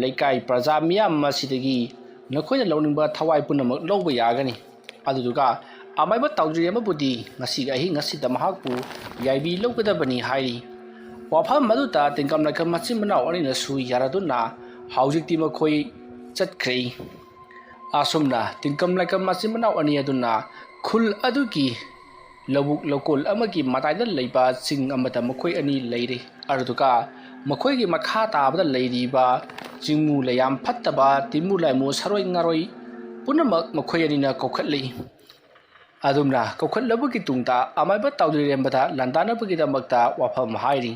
ꯂꯩꯀꯥꯏ ꯄ꯭ꯔꯖꯥ ꯃꯤꯌꯥꯝ ꯑꯁꯤꯗꯒꯤ ꯅꯈꯣꯏꯅ ꯂꯧꯅꯤꯡꯕ ꯊꯋꯥꯏ ꯄꯨꯝꯅꯃꯛ ꯂꯧꯕ ꯌꯥꯒꯅꯤ꯫ ꯑꯗꯨꯗꯨꯒ ꯑꯃꯥꯏꯕ ꯇꯥꯎꯗ꯭ꯔꯤꯔꯦꯝꯕꯕꯨꯗꯤ ꯉꯁꯤꯒꯤ ꯑꯍꯤꯡ ꯑꯁꯤꯗ ꯃꯍꯥꯛꯄꯨ ꯌꯥꯏꯕꯤ ꯂꯧꯒꯗꯕꯅꯤ ꯍꯥꯏꯔꯤ꯫ ꯋꯥꯐꯝ ꯑꯗꯨꯗ ꯇꯤꯡꯀꯝ ꯂꯩꯀꯝ ꯃꯆꯤꯟ ꯃꯅꯥꯎ ꯑꯅꯤꯅꯁꯨ ꯌꯥꯔꯗꯨꯅ ꯍꯧꯖꯤꯛꯇꯤ ꯃꯈꯣꯏ ꯆꯠꯈ꯭ꯔꯦ꯫ ꯑꯁꯨꯝꯅ ꯇꯤꯡꯀꯝ ꯂꯩꯀꯝ ꯃꯆꯤꯟ ꯃꯅꯥꯎ ꯑꯅꯤ ꯑꯗꯨꯅ ꯈꯨꯜ ꯑꯗꯨꯒꯤ ꯂꯧꯕꯨꯛ ꯂꯧꯀꯣꯜ ꯑꯃꯒꯤ ꯃꯇꯥꯏꯗ ꯂꯩꯕ ꯆꯤꯡ ꯑꯃꯗ ꯃꯈꯣꯏ ꯑꯅꯤ ꯂꯩꯔꯤ꯫ ꯑꯗꯨꯒ ꯃꯈꯣꯏꯒꯤ ꯃꯈꯥ ꯇꯥꯕꯗ ꯂꯩꯔꯤꯕ ꯆꯤꯡꯃꯨ ꯂꯩꯌꯥꯝ ꯐꯠꯇꯕ, ꯇꯤꯟꯃꯨ ꯂꯥꯏꯃꯨ, ꯁꯔꯣꯏ ꯉꯥꯔꯣꯏ ꯄꯨꯝꯅꯃꯛ ꯃꯈꯣꯏ ꯑꯅꯤꯅ ꯀꯧꯈꯠꯂꯤ꯫ ꯑꯗꯨꯝꯅ ꯀꯧꯈꯠꯂꯕꯒꯤ ꯇꯨꯡꯗ ꯑꯃꯥꯏꯕ ꯇꯥꯎꯗ꯭ꯔꯤꯔꯦꯝꯕꯗ ꯂꯥꯟꯗꯥꯅꯕꯒꯤꯗꯃꯛꯇ ꯋꯥꯐꯝ ꯍꯥꯏꯔꯤ꯫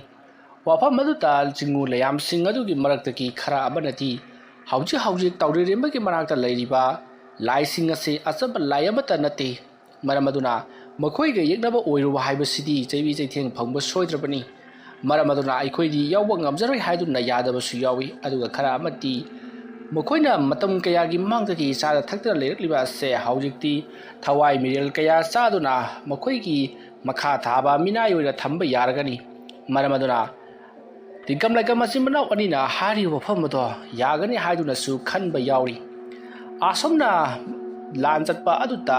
ꯋꯥꯐꯝ ꯑꯗꯨꯗ ꯆꯤꯡꯃꯨ ꯂꯩꯌꯥꯝꯁꯤꯡ ꯑꯗꯨꯒꯤ ꯃꯔꯛꯇꯒꯤ ꯈꯔ ꯑꯃꯅꯗꯤ ꯍꯧꯖꯤꯛ ꯍꯧꯖꯤꯛ ꯇꯥꯎꯗ꯭ꯔꯤꯔꯦꯝꯕꯒꯤ ꯃꯅꯥꯛꯇ ꯂꯩꯔꯤꯕ ꯂꯥꯏꯁꯤꯡ ꯑꯁꯤ ꯑꯆꯝꯕ ꯂꯥꯏ ꯑꯃꯠꯇ ꯅꯠꯇꯦ, ꯃꯔꯝ ꯑꯗꯨꯅ ꯃꯈꯣꯏꯒ ꯌꯦꯛꯅꯕ ꯑꯣꯏꯔꯨꯕ ꯍꯥꯏꯕꯁꯤꯗꯤ ꯆꯩꯕꯤ ꯆꯩꯊꯦꯡ ꯐꯪꯕ ꯁꯣꯏꯗ꯭ꯔꯕꯅꯤ꯫ ꯃꯔꯝ ꯑꯗꯨꯅ ꯑꯩꯈꯣꯏꯗꯤ ꯌꯥꯎꯕ ꯉꯝꯖꯔꯣꯏ ꯍꯥꯏꯗꯨꯅ ꯌꯥꯗꯕꯁꯨ ꯌꯥꯎꯏ꯫ ꯑꯗꯨꯒ ꯈꯔ ꯑꯃꯗꯤ ꯃꯈꯣꯏꯅ ꯃꯇꯝ ꯀꯌꯥꯒꯤ ꯃꯃꯥꯡꯗꯒꯤ ꯆꯥꯗ ꯊꯛꯇꯅ ꯂꯩꯔꯛꯂꯤꯕ ꯑꯁꯦ ꯍꯧꯖꯤꯛꯇꯤ ꯊꯋꯥꯏ ꯃꯤꯔꯦꯜ ꯀꯌꯥ ꯆꯥꯗꯨꯅ ꯃꯈꯣꯏꯒꯤ ꯃꯈꯥ ꯊꯥꯕ ꯃꯤꯅꯥꯏ ꯑꯣꯏꯅ ꯊꯝꯕ ꯌꯥꯔꯒꯅꯤ꯫ ꯃꯔꯝ ꯑꯗꯨꯅ ꯇꯤꯡꯀꯝ ꯂꯩꯀꯝ ꯃꯆꯤꯟ ꯃꯅꯥꯎ ꯑꯅꯤꯅ ꯍꯥꯏꯔꯤꯕ ꯋꯥꯐꯝ ꯑꯗꯣ ꯌꯥꯒꯅꯤ ꯍꯥꯏꯗꯨꯅꯁꯨ ꯈꯟꯕ ꯌꯥꯎꯔꯤ꯫ ꯑꯁꯨꯝꯅ ꯂꯥꯟ ꯆꯠꯄ ꯑꯗꯨꯗ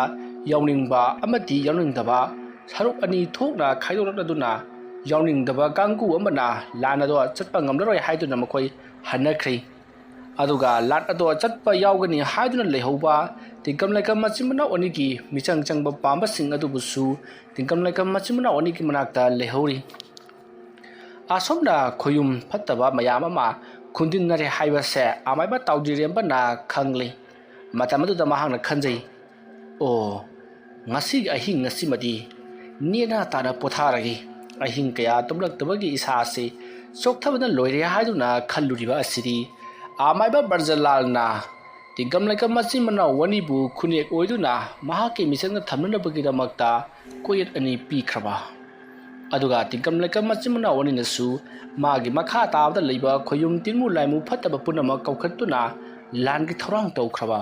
ꯌꯥꯎꯅꯤꯡꯕ ꯑꯃꯗꯤ ꯌꯥꯎꯅꯤꯡꯗꯕ ꯁꯔꯨꯛ ꯑꯅꯤ ꯊꯣꯛꯅ ꯈꯥꯏꯗꯣꯛꯂꯛꯂꯗꯨꯅ ꯌꯥꯎꯅꯤꯡꯗꯕ ꯀꯥꯡꯕꯨ ꯑꯃꯅ ꯂꯥꯟ ꯑꯗꯣ ꯆꯠꯄ ꯉꯝꯂꯔꯣꯏ ꯍꯥꯏꯗꯨꯅ ꯃꯈꯣꯏ ꯍꯟꯅꯈ꯭ꯔꯦ꯫ ꯑꯗꯨꯒ ꯂꯥꯟ ꯑꯗꯣ ꯆꯠꯄ ꯌꯥꯎꯒꯅꯤ ꯍꯥꯏꯗꯨꯅ ꯂꯩꯍꯧꯕ ꯇꯤꯡꯀꯝ ꯂꯩꯀꯝ ꯃꯆꯤꯟ ꯃꯅꯥꯎ ꯑꯅꯤꯒꯤ ꯃꯤꯆꯪ ꯆꯪꯕ ꯄꯥꯝꯕꯁꯤꯡ ꯑꯗꯨꯕꯨꯁꯨ ꯇꯤꯡꯀꯝ ꯂꯩꯀꯝ ꯃꯆꯤꯟ ꯃꯅꯥꯎ ꯑꯅꯤꯒꯤ ꯃꯅꯥꯛꯇ ꯂꯩꯍꯧꯔꯤ꯫ ꯑꯁꯣꯝꯅ ꯈꯣꯌꯨꯝ ꯐꯠꯇꯕ ꯃꯌꯥꯝ ꯑꯃ ꯈꯨꯟꯗꯤꯟꯅꯔꯦ ꯍꯥꯏꯕꯁꯦ ꯑꯃꯥꯏꯕ ꯇꯥꯎꯗ꯭ꯔꯤꯔꯦꯝꯕꯅ ꯈꯪꯂꯤ꯫ ꯃꯇꯝ ꯑꯗꯨꯗ ꯃꯍꯥꯛꯅ ꯈꯟꯖꯩ, "ꯑꯣ, ꯉꯁꯤꯒꯤ ꯑꯍꯤꯡ ꯑꯁꯤꯃꯗꯤ ꯅꯦꯅꯥ ꯇꯥꯅ ꯄꯣꯊꯥꯔꯒꯦ꯫ ꯑꯍꯤꯡ ꯀꯌꯥ ꯇꯨꯝꯂꯛꯇꯕꯒꯤ ꯏꯁꯥ ꯑꯁꯤ ꯆꯣꯛꯊꯕꯅ ꯂꯣꯏꯔꯦ" ꯍꯥꯏꯗꯨꯅ ꯈꯜꯂꯨꯔꯤꯕ ꯑꯁꯤꯗꯤ ꯑꯃꯥꯏꯕ ꯕ꯭ꯔꯖꯂꯥꯜꯅ ꯇꯤꯡꯀꯝ ꯂꯩꯀꯝ ꯃꯆꯤꯟ ꯃꯅꯥꯎ ꯑꯅꯤꯕꯨ ꯈꯨꯅꯦꯛ ꯑꯣꯏꯗꯨꯅ ꯃꯍꯥꯛꯀꯤ ꯃꯤꯆꯪꯗ ꯊꯝꯅꯅꯕꯒꯤꯗꯃꯛꯇ ꯀꯣꯌꯦꯠ ꯑꯅꯤ ꯄꯤꯈ꯭ꯔꯕ꯫ ꯑꯗꯨꯒ ꯇꯤꯡꯀꯝ ꯂꯩꯀꯝ ꯃꯆꯤꯟ ꯃꯅꯥꯎ ꯑꯅꯤꯅꯁꯨ ꯃꯥꯒꯤ ꯃꯈꯥ ꯇꯥꯕꯗ ꯂꯩꯕ ꯈꯣꯌꯨꯝ ꯇꯤꯟꯃꯨ ꯂꯥꯏꯃꯨ ꯐꯠꯇꯕ ꯄꯨꯝꯅꯃꯛ ꯀꯧꯈꯠꯇꯨꯅ ꯂꯥꯟꯒꯤ ꯊꯧꯔꯥꯡ ꯇꯧꯈ꯭ꯔꯕ꯫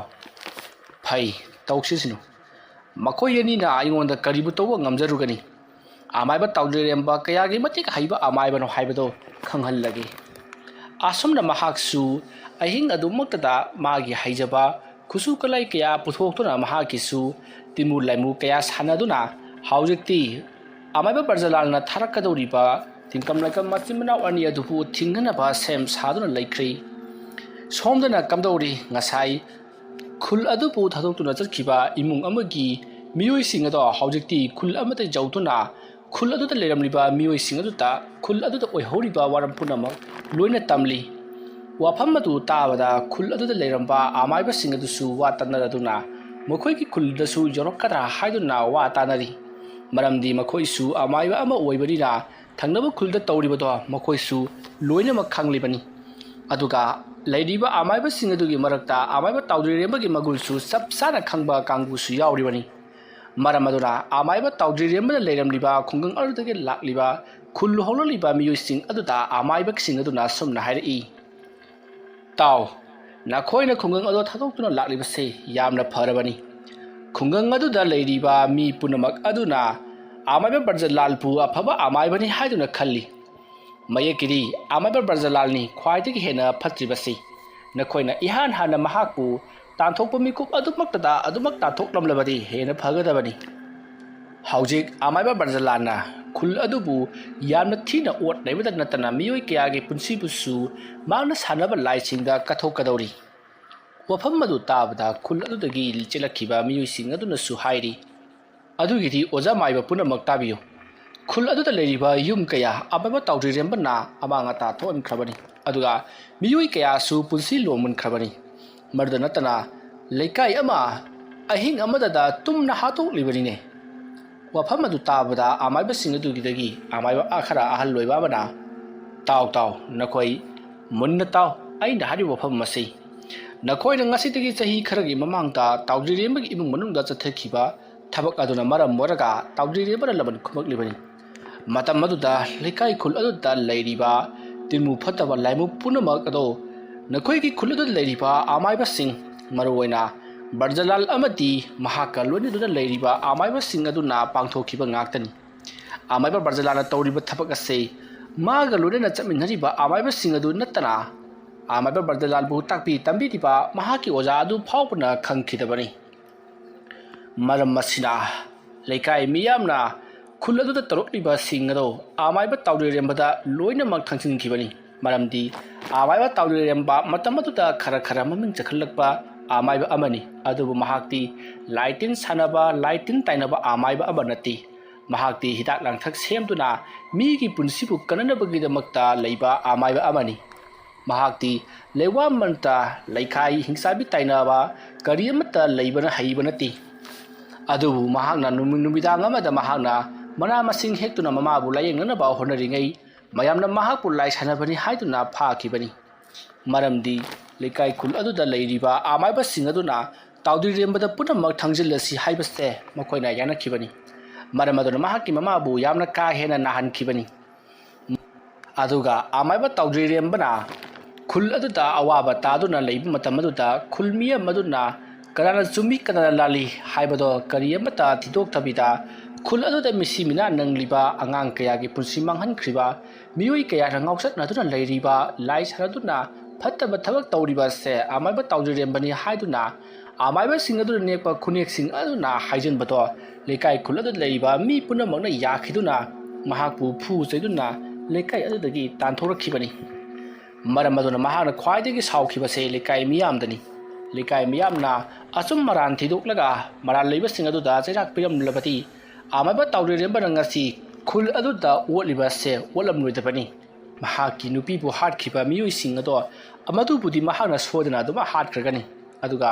ꯐꯩ, ꯇꯧꯁꯤꯁꯅꯨ꯫ ꯃꯈꯣꯏ ꯑꯅꯤꯅ ꯑꯩꯉꯣꯟꯗ ꯀꯔꯤꯕꯨ ꯇꯧꯕ ꯉꯝꯖꯔꯨꯒꯅꯤ? ꯑꯃꯥꯏꯕ ꯇꯥꯎꯗ꯭ꯔꯤꯔꯦꯝꯕ ꯀꯌꯥꯒꯤ ꯃꯇꯤꯛ ꯍꯩꯕ ꯑꯃꯥꯏꯕꯅꯣ ꯍꯥꯏꯕꯗꯨ ꯈꯪꯍꯜꯂꯒꯦ꯫ ꯑꯁꯨꯝꯅ ꯃꯍꯥꯛꯁꯨ ꯑꯍꯤꯡ ꯑꯗꯨꯃꯛꯇꯗ ꯃꯥꯒꯤ ꯍꯩꯖꯕ ꯈꯨꯠꯁꯨ ꯈꯨꯠꯂꯥꯏ ꯀꯌꯥ ꯄꯨꯊꯣꯛꯇꯨꯅ ꯃꯍꯥꯛꯀꯤꯁꯨ ꯇꯤꯟꯃꯨ ꯂꯥꯏꯃꯨ ꯀꯌꯥ ꯁꯥꯟꯅꯗꯨꯅ ꯍꯧꯖꯤꯛꯇꯤ ꯑꯃꯥꯏꯕ ꯕ꯭ꯔꯖꯂꯥꯜꯅ ꯊꯥꯔꯛꯀꯗꯧꯔꯤꯕ ꯇꯤꯡꯀꯝ ꯂꯩꯀꯝ ꯃꯆꯤꯟ ꯃꯅꯥꯎ ꯑꯅꯤ ꯑꯗꯨꯕꯨ ꯊꯤꯡꯅꯅꯕ ꯁꯦꯝ ꯁꯥꯗꯨꯅ ꯂꯩꯈ꯭ꯔꯦ꯫ ꯁꯣꯝꯗꯅ ꯀꯝꯗꯧꯔꯤ? ꯉꯁꯥꯏ ꯈꯨꯜ ꯑꯗꯨꯕꯨ ꯊꯥꯗꯣꯛꯇꯨꯅ ꯆꯠꯈꯤꯕ ꯏꯃꯨꯡ ꯑꯃꯒꯤ ꯃꯤꯑꯣꯏꯁꯤꯡ ꯑꯗꯣ ꯍꯧꯖꯤꯛꯇꯤ ꯈꯨꯜ ꯑꯃꯗ ꯌꯧꯗꯨꯅ ꯈꯨꯜ ꯑꯗꯨꯗ ꯂꯩꯔꯝꯂꯤꯕ ꯃꯤꯑꯣꯏꯁꯤꯡ ꯑꯗꯨꯗ ꯈꯨꯜ ꯑꯗꯨꯗ ꯑꯣꯏꯍꯧꯔꯤꯕ ꯋꯥꯔꯝ ꯄꯨꯝꯅꯃꯛ ꯂꯣꯏꯅ ꯇꯝꯂꯤ꯫ ꯋꯥꯐꯝ ꯑꯗꯨ ꯇꯥꯕꯗ ꯈꯨꯜ ꯑꯗꯨꯗ ꯂꯩꯔꯝꯕ ꯑꯃꯥꯏꯕꯁꯤꯡ ꯑꯗꯨꯁꯨ ꯋꯥ ꯇꯥꯅꯔꯗꯨꯅ ꯃꯈꯣꯏꯒꯤ ꯈꯨꯜꯗꯁꯨ ꯌꯧꯔꯛꯀꯗ꯭ꯔꯥ ꯍꯥꯏꯗꯨꯅ ꯋꯥ ꯇꯥꯅꯔꯤ꯫ ꯃꯔꯝꯗꯤ ꯃꯈꯣꯏꯁꯨ ꯑꯃꯥꯏꯕ ꯑꯃ ꯑꯣꯏꯕꯅꯤꯅ ꯊꯪꯅꯕ ꯈꯨꯜꯗ ꯇꯧꯔꯤꯕꯗꯣ ꯃꯈꯣꯏꯁꯨ ꯂꯣꯏꯅꯃꯛ ꯈꯪꯂꯤꯕꯅꯤ꯫ ꯑꯗꯨꯒ ꯂꯩꯔꯤꯕ ꯑꯃꯥꯏꯕꯁꯤꯡ ꯑꯗꯨꯒꯤ ꯃꯔꯛꯇ ꯑꯃꯥꯏꯕ ꯇꯥꯎꯗ꯭ꯔꯤꯔꯦꯝꯕꯒꯤ ꯃꯒꯨꯟꯁꯨ ꯆꯞ ꯆꯥꯅ ꯈꯪꯕ ꯀꯥꯡꯕꯨꯁꯨ ꯌꯥꯎꯔꯤꯕꯅꯤ꯫ ꯃꯔꯝ ꯑꯗꯨꯅ ꯑꯃꯥꯏꯕ ꯇꯥꯎꯗ꯭ꯔꯤꯔꯦꯝꯕꯗ ꯂꯩꯔꯝꯂꯤꯕ ꯈꯨꯡꯒꯪ ꯑꯗꯨꯗꯒꯤ ꯂꯥꯛꯂꯤꯕ ꯈꯨꯜ ꯍꯧꯔꯛꯂꯤꯕ ꯃꯤꯑꯣꯏꯁꯤꯡ ꯑꯗꯨꯗ ꯑꯃꯥꯏꯕꯁꯤꯡ ꯑꯗꯨꯅ ꯑꯁꯨꯝꯅ ꯍꯥꯏꯔꯛꯏ, "ꯇꯥꯎ, ꯅꯈꯣꯏꯅ ꯈꯨꯡꯒꯪ ꯑꯗꯨ ꯊꯥꯗꯣꯛꯇꯨꯅ ꯂꯥꯛꯂꯤꯕꯁꯤ ꯌꯥꯝꯅ ꯐꯔꯕꯅꯤ꯫ ꯈꯨꯡꯒꯪ ꯑꯗꯨꯗ ꯂꯩꯔꯤꯕ ꯃꯤ ꯄꯨꯝꯅꯃꯛ ꯑꯗꯨꯅ ꯑꯃꯥꯏꯕ ꯕ꯭ꯔꯖꯂꯥꯜꯕꯨ ꯑꯐꯕ ꯑꯃꯥꯏꯕꯅꯤ ꯍꯥꯏꯗꯨꯅ ꯈꯜꯂꯤ꯫ ꯃꯌꯦꯛꯀꯤꯗꯤ ꯑꯃꯥꯏꯕ ꯕ꯭ꯔꯖꯂꯥꯜꯅꯤ ꯈ꯭ꯋꯥꯏꯗꯒꯤ ꯍꯦꯟꯅ ꯐꯠꯇ꯭ꯔꯤꯕꯁꯤ꯫ ꯅꯈꯣꯏꯅ ꯏꯍꯥꯟ ꯍꯥꯟꯅ ꯃꯍꯥꯛꯄꯨ ꯇꯥꯟꯊꯣꯛꯄ ꯃꯤꯀꯨꯞ ꯑꯗꯨꯃꯛꯇꯗ ꯑꯗꯨꯃꯛ ꯇꯥꯟꯊꯣꯛꯂꯝꯂꯕꯗꯤ ꯍꯦꯟꯅ ꯐꯒꯗꯕꯅꯤ꯫ ꯍꯧꯖꯤꯛ ꯑꯃꯥꯏꯕ ꯕ꯭ꯔꯖꯂꯥꯜꯅ ꯈꯨꯜ ꯑꯗꯨꯕꯨ ꯌꯥꯝꯅ ꯊꯤꯅ ꯑꯣꯠ ꯅꯩꯕꯗ ꯅꯠꯇꯅ ꯃꯤꯑꯣꯏ ꯀꯌꯥꯒꯤ ꯄꯨꯟꯁꯤꯕꯨꯁꯨ ꯃꯥꯡꯅ ꯁꯥꯟꯅꯕ ꯂꯥꯏꯁꯤꯡꯗ ꯀꯠꯊꯣꯛꯀꯗꯧꯔꯤ꯫" ꯋꯥꯐꯝ ꯑꯗꯨ ꯇꯥꯕꯗ ꯈꯨꯜ ꯑꯗꯨꯗꯒꯤ ꯆꯦꯜꯂꯛꯈꯤꯕ ꯃꯤꯑꯣꯏꯁꯤꯡ ꯑꯗꯨꯅꯁꯨ ꯍꯥꯏꯔꯤ, "ꯑꯗꯨꯒꯤꯗꯤ ꯑꯣꯖꯥ ꯃꯥꯏꯕ ꯄꯨꯝꯅꯃꯛ ꯇꯥꯕꯤꯌꯨ꯫ ꯈꯨꯜ ꯑꯗꯨꯗ ꯂꯩꯔꯤꯕ ꯌꯨꯝ ꯀꯌꯥ ꯑꯃꯥꯏꯕ ꯇꯥꯎꯗ꯭ꯔꯤꯔꯦꯝꯕꯅ ꯑꯃꯥꯡ ꯑꯇꯥ ꯊꯣꯛꯍꯟꯈ꯭ꯔꯕꯅꯤ꯫ ꯑꯗꯨꯒ ꯃꯤꯑꯣꯏ ꯀꯌꯥꯁꯨ ꯄꯨꯟꯁꯤ ꯂꯣꯝꯃꯟꯈ꯭ꯔꯕꯅꯤ꯫ ꯃꯗꯨꯗ ꯅꯠꯇꯅ ꯂꯩꯀꯥꯏ ꯑꯃ ꯑꯍꯤꯡ ꯑꯃꯗꯗ ꯇꯨꯝꯅ ꯍꯥꯠꯇꯣꯛꯂꯤꯕꯅꯤꯅꯦ꯫" ꯋꯥꯐꯝ ꯑꯗꯨ ꯇꯥꯕꯗ ꯑꯃꯥꯏꯕꯁꯤꯡ ꯑꯗꯨꯒꯤꯗꯒꯤ ꯑꯃꯥꯏꯕ ꯈꯔ ꯑꯍꯜ ꯑꯣꯏꯕ ꯑꯃꯅ, "ꯇꯥꯎ, ꯇꯥꯎ, ꯅꯈꯣꯏ ꯃꯨꯟꯅ ꯇꯥꯎ, ꯑꯩꯅ ꯍꯥꯏꯔꯤꯕ ꯋꯥꯐꯝ ꯑꯁꯤ ꯅꯈꯣꯏꯅ ꯉꯁꯤꯗꯒꯤ ꯆꯍꯤ ꯈꯔꯒꯤ ꯃꯃꯥꯡꯗ ꯇꯥꯎꯗ꯭ꯔꯤꯔꯦꯝꯕꯒꯤ ꯏꯃꯨꯡ ꯃꯅꯨꯡꯗ ꯆꯠꯊꯈꯤꯕ ꯊꯕꯛ ꯑꯗꯨꯅ ꯃꯔꯝ ꯑꯣꯏꯔꯒ ꯇꯥꯎꯗ꯭ꯔꯤꯔꯦꯝꯕꯅ ꯂꯃꯟ ꯈꯨꯝꯃꯛꯂꯤꯕꯅꯤ꯫ ꯃꯇꯝ ꯑꯗꯨꯗ ꯂꯩꯀꯥꯏ ꯈꯨꯜ ꯑꯗꯨꯗ ꯂꯩꯔꯤꯕ ꯇꯤꯟꯃꯨ ꯐꯠꯇꯕ ꯂꯥꯏꯃꯨ ꯄꯨꯝꯅꯃꯛ ꯑꯗꯣ ꯅꯈꯣꯏꯒꯤ ꯈꯨꯜ ꯑꯗꯨꯗ ꯂꯩꯔꯤꯕ ꯑꯃꯥꯏꯕꯁꯤꯡ, ꯃꯔꯨꯑꯣꯏꯅ ꯕ꯭ꯔꯖꯂꯥꯜ ꯑꯃꯗꯤ ꯃꯍꯥꯛꯀ ꯂꯣꯏꯅꯗꯨꯅ ꯂꯩꯔꯤꯕ ꯑꯃꯥꯏꯕꯁꯤꯡ ꯑꯗꯨꯅ ꯄꯥꯡꯊꯣꯛꯈꯤꯕ ꯉꯥꯛꯇꯅꯤ꯫ ꯑꯃꯥꯏꯕ ꯕ꯭ꯔꯖꯂꯥꯜꯅ ꯇꯧꯔꯤꯕ ꯊꯕꯛ ꯑꯁꯤ ꯃꯥꯒ ꯂꯣꯏꯅꯅ ꯆꯠꯃꯤꯟꯅꯔꯤꯕ ꯑꯃꯥꯏꯕꯁꯤꯡ ꯑꯗꯨ ꯅꯠꯇꯅ ꯑꯃꯥꯏꯕ ꯕ꯭ꯔꯖꯂꯥꯜꯕꯨ ꯇꯥꯛꯄꯤ ꯇꯝꯕꯤꯔꯤꯕ ꯃꯍꯥꯛꯀꯤ ꯑꯣꯖꯥ ꯑꯗꯨ ꯐꯥꯎꯕꯅ ꯈꯪꯈꯤꯗꯕꯅꯤ꯫ ꯃꯔꯝ ꯑꯁꯤꯅ ꯂꯩꯀꯥꯏ ꯃꯤꯌꯥꯝꯅ ꯈꯨꯜ ꯑꯗꯨꯗ ꯇꯧꯔꯛꯂꯤꯕꯁꯤꯡ ꯑꯗꯨ ꯑꯃꯥꯏꯕ ꯇꯥꯎꯗ꯭ꯔꯤꯔꯦꯝꯕꯗ ꯂꯣꯏꯅꯃꯛ ꯊꯪꯖꯤꯟꯈꯤꯕꯅꯤ꯫ ꯃꯔꯝꯗꯤ ꯑꯃꯥꯏꯕ ꯇꯥꯎꯗ꯭ꯔꯤꯔꯦꯝꯕ ꯃꯇꯝ ꯑꯗꯨꯗ ꯈꯔ ꯈꯔ ꯃꯃꯤꯡ ꯆꯠꯈꯠꯂꯛꯄ ꯑꯃꯥꯏꯕ ꯑꯃꯅꯤ꯫ ꯑꯗꯨꯕꯨ ꯃꯍꯥꯛꯇꯤ ꯂꯥꯏꯇꯤꯟ ꯁꯥꯟꯅꯕ, ꯂꯥꯏꯇꯤꯟ ꯇꯥꯏꯅꯕ ꯑꯃꯥꯏꯕ ꯑꯃ ꯅꯠꯇꯦ꯫ ꯃꯍꯥꯛꯇꯤ ꯍꯤꯗꯥꯛ ꯂꯥꯡꯊꯛ ꯁꯦꯝꯗꯨꯅ ꯃꯤꯒꯤ ꯄꯨꯟꯁꯤꯕꯨ ꯀꯟꯅꯅꯕꯒꯤꯗꯃꯛꯇ ꯂꯩꯕ ꯑꯃꯥꯏꯕ ꯑꯃꯅꯤ꯫ ꯃꯍꯥꯛꯇꯤ ꯂꯩꯋꯥꯃꯟꯇ, ꯂꯩꯈꯥꯏ ꯍꯤꯡꯆꯥꯕꯤ ꯇꯥꯏꯅꯕ ꯀꯔꯤ ꯑꯃꯠꯇ ꯂꯩꯕꯅ ꯍꯩꯕ ꯅꯠꯇꯦ꯫ ꯑꯗꯨꯕꯨ ꯃꯍꯥꯛꯅ ꯅꯨꯃꯤ-, ꯅꯨꯃꯤꯗꯥꯡ ꯑꯃꯗ ꯃꯍꯥꯛꯅ ꯃꯅꯥ ꯃꯁꯤꯡ ꯍꯦꯛꯇꯨꯅ ꯃꯃꯥꯕꯨ ꯂꯥꯌꯦꯡꯅꯅꯕ ꯍꯣꯠꯅꯔꯤꯉꯩ, ꯃꯌꯥꯝꯅ ꯃꯍꯥꯛꯄꯨ ꯂꯥꯏ ꯁꯥꯟꯅꯕꯅꯤ ꯍꯥꯏꯗꯨꯅ ꯐꯥꯈꯤꯕꯅꯤ꯫ ꯃꯔꯝꯗꯤ ꯂꯩꯀꯥꯏ ꯈꯨꯜ ꯑꯗꯨꯗ ꯂꯩꯔꯤꯕ ꯑꯃꯥꯏꯕꯁꯤꯡ ꯑꯗꯨꯅ ꯇꯥꯎꯗ꯭ꯔꯤꯔꯦꯝꯕꯗ ꯄꯨꯝꯅꯃꯛ ꯊꯥꯡꯖꯤꯜꯂꯁꯤ ꯍꯥꯏꯕꯁꯦ ꯃꯈꯣꯏꯅ ꯌꯥꯅꯈꯤꯕꯅꯤ꯫ ꯃꯔꯝ ꯑꯗꯨꯅ ꯃꯍꯥꯛꯀꯤ ꯃꯃꯥꯕꯨ ꯌꯥꯝꯅ ꯀꯥ ꯍꯦꯟꯅ ꯅꯥꯍꯟꯈꯤꯕꯅꯤ꯫ ꯑꯗꯨꯒ ꯑꯃꯥꯏꯕ ꯇꯥꯎꯗ꯭ꯔꯤꯔꯦꯝꯕꯅ ꯈꯨꯜ ꯑꯗꯨꯗ ꯑꯋꯥꯕ ꯇꯥꯗꯨꯅ ꯂꯩꯕ ꯃꯇꯝ ꯑꯗꯨꯗ ꯈꯨꯜ ꯃꯤꯌꯥꯝ ꯑꯗꯨꯅ ꯀꯅꯥꯅ ꯆꯨꯝꯃꯤ ꯀꯅꯥꯅ ꯂꯥꯜꯂꯤ ꯍꯥꯏꯕꯗꯣ ꯀꯔꯤ ꯑꯃꯠꯇ ꯊꯤꯗꯣꯛꯇꯕꯤꯗ ꯈꯨꯜ ꯑꯗꯨꯗ ꯃꯤꯁꯤ ꯃꯤꯅꯥ ꯅꯪꯂꯤꯕ ꯑꯉꯥꯡ ꯀꯌꯥꯒꯤ ꯄꯨꯟꯁꯤ ꯃꯥꯡꯍꯟꯈ꯭ꯔꯤꯕ, ꯃꯤꯑꯣꯏ ꯀꯌꯥꯅ ꯉꯥꯎꯆꯠꯅꯗꯨꯅ ꯂꯩꯔꯤꯕ, ꯂꯥꯏ ꯁꯥꯟꯅꯗꯨꯅ ꯐꯠꯇꯕ ꯊꯕꯛ ꯇꯧꯔꯤꯕ ꯑꯁꯦ ꯑꯃꯥꯏꯕ ꯇꯥꯎꯗ꯭ꯔꯤꯔꯦꯝꯕꯅꯤ ꯍꯥꯏꯗꯨꯅ ꯑꯃꯥꯏꯕꯁꯤꯡ ꯑꯗꯨꯅ ꯅꯦꯛꯄ ꯈꯨꯅꯦꯛꯁꯤꯡ ꯑꯗꯨꯅ ꯍꯥꯏꯖꯤꯟꯕꯗꯣ ꯂꯩꯀꯥꯏ ꯈꯨꯜ ꯑꯗꯨꯗ ꯂꯩꯔꯤꯕ ꯃꯤ ꯄꯨꯝꯅꯃꯛꯅ ꯌꯥꯈꯤꯗꯨꯅ ꯃꯍꯥꯛꯄꯨ ꯐꯨ ꯆꯩꯗꯨꯅ ꯂꯩꯀꯥꯏ ꯑꯗꯨꯗꯒꯤ ꯇꯥꯟꯊꯣꯔꯛꯈꯤꯕꯅꯤ꯫ ꯃꯔꯝ ꯑꯗꯨꯅ ꯃꯍꯥꯛꯅ ꯈ꯭ꯋꯥꯏꯗꯒꯤ ꯁꯥꯎꯈꯤꯕꯁꯦ ꯂꯩꯀꯥꯏ ꯃꯤꯌꯥꯝꯗꯅꯤ꯫ ꯂꯩꯀꯥꯏ ꯃꯤꯌꯥꯝꯅ ꯑꯆꯨꯝ ꯑꯔꯥꯟ ꯊꯤꯗꯣꯛꯂꯒ ꯃꯔꯥꯜ ꯂꯩꯕꯁꯤꯡ ꯑꯗꯨꯗ ꯆꯩꯔꯥꯛ ꯄꯤꯔꯝꯂꯕꯗꯤ ꯑꯃꯥꯏꯕ ꯇꯥꯎꯗ꯭ꯔꯤꯔꯦꯝꯕꯅ ꯉꯁꯤ ꯈꯨꯜ ꯑꯗꯨꯗ ꯑꯣꯠꯂꯤꯕꯁꯦ ꯑꯣꯠꯂꯝꯂꯣꯏꯗꯕꯅꯤ꯫ ꯃꯍꯥꯛꯀꯤ ꯅꯨꯄꯤꯕꯨ ꯍꯥꯠꯈꯤꯕ ꯃꯤꯑꯣꯏꯁꯤꯡ ꯑꯗꯣ ꯃꯗꯨꯕꯨꯗꯤ ꯃꯍꯥꯛꯅ ꯁꯣꯏꯗꯅ ꯑꯗꯨꯃꯛ ꯍꯥꯠꯈ꯭ꯔꯒꯅꯤ꯫ ꯑꯗꯨꯒ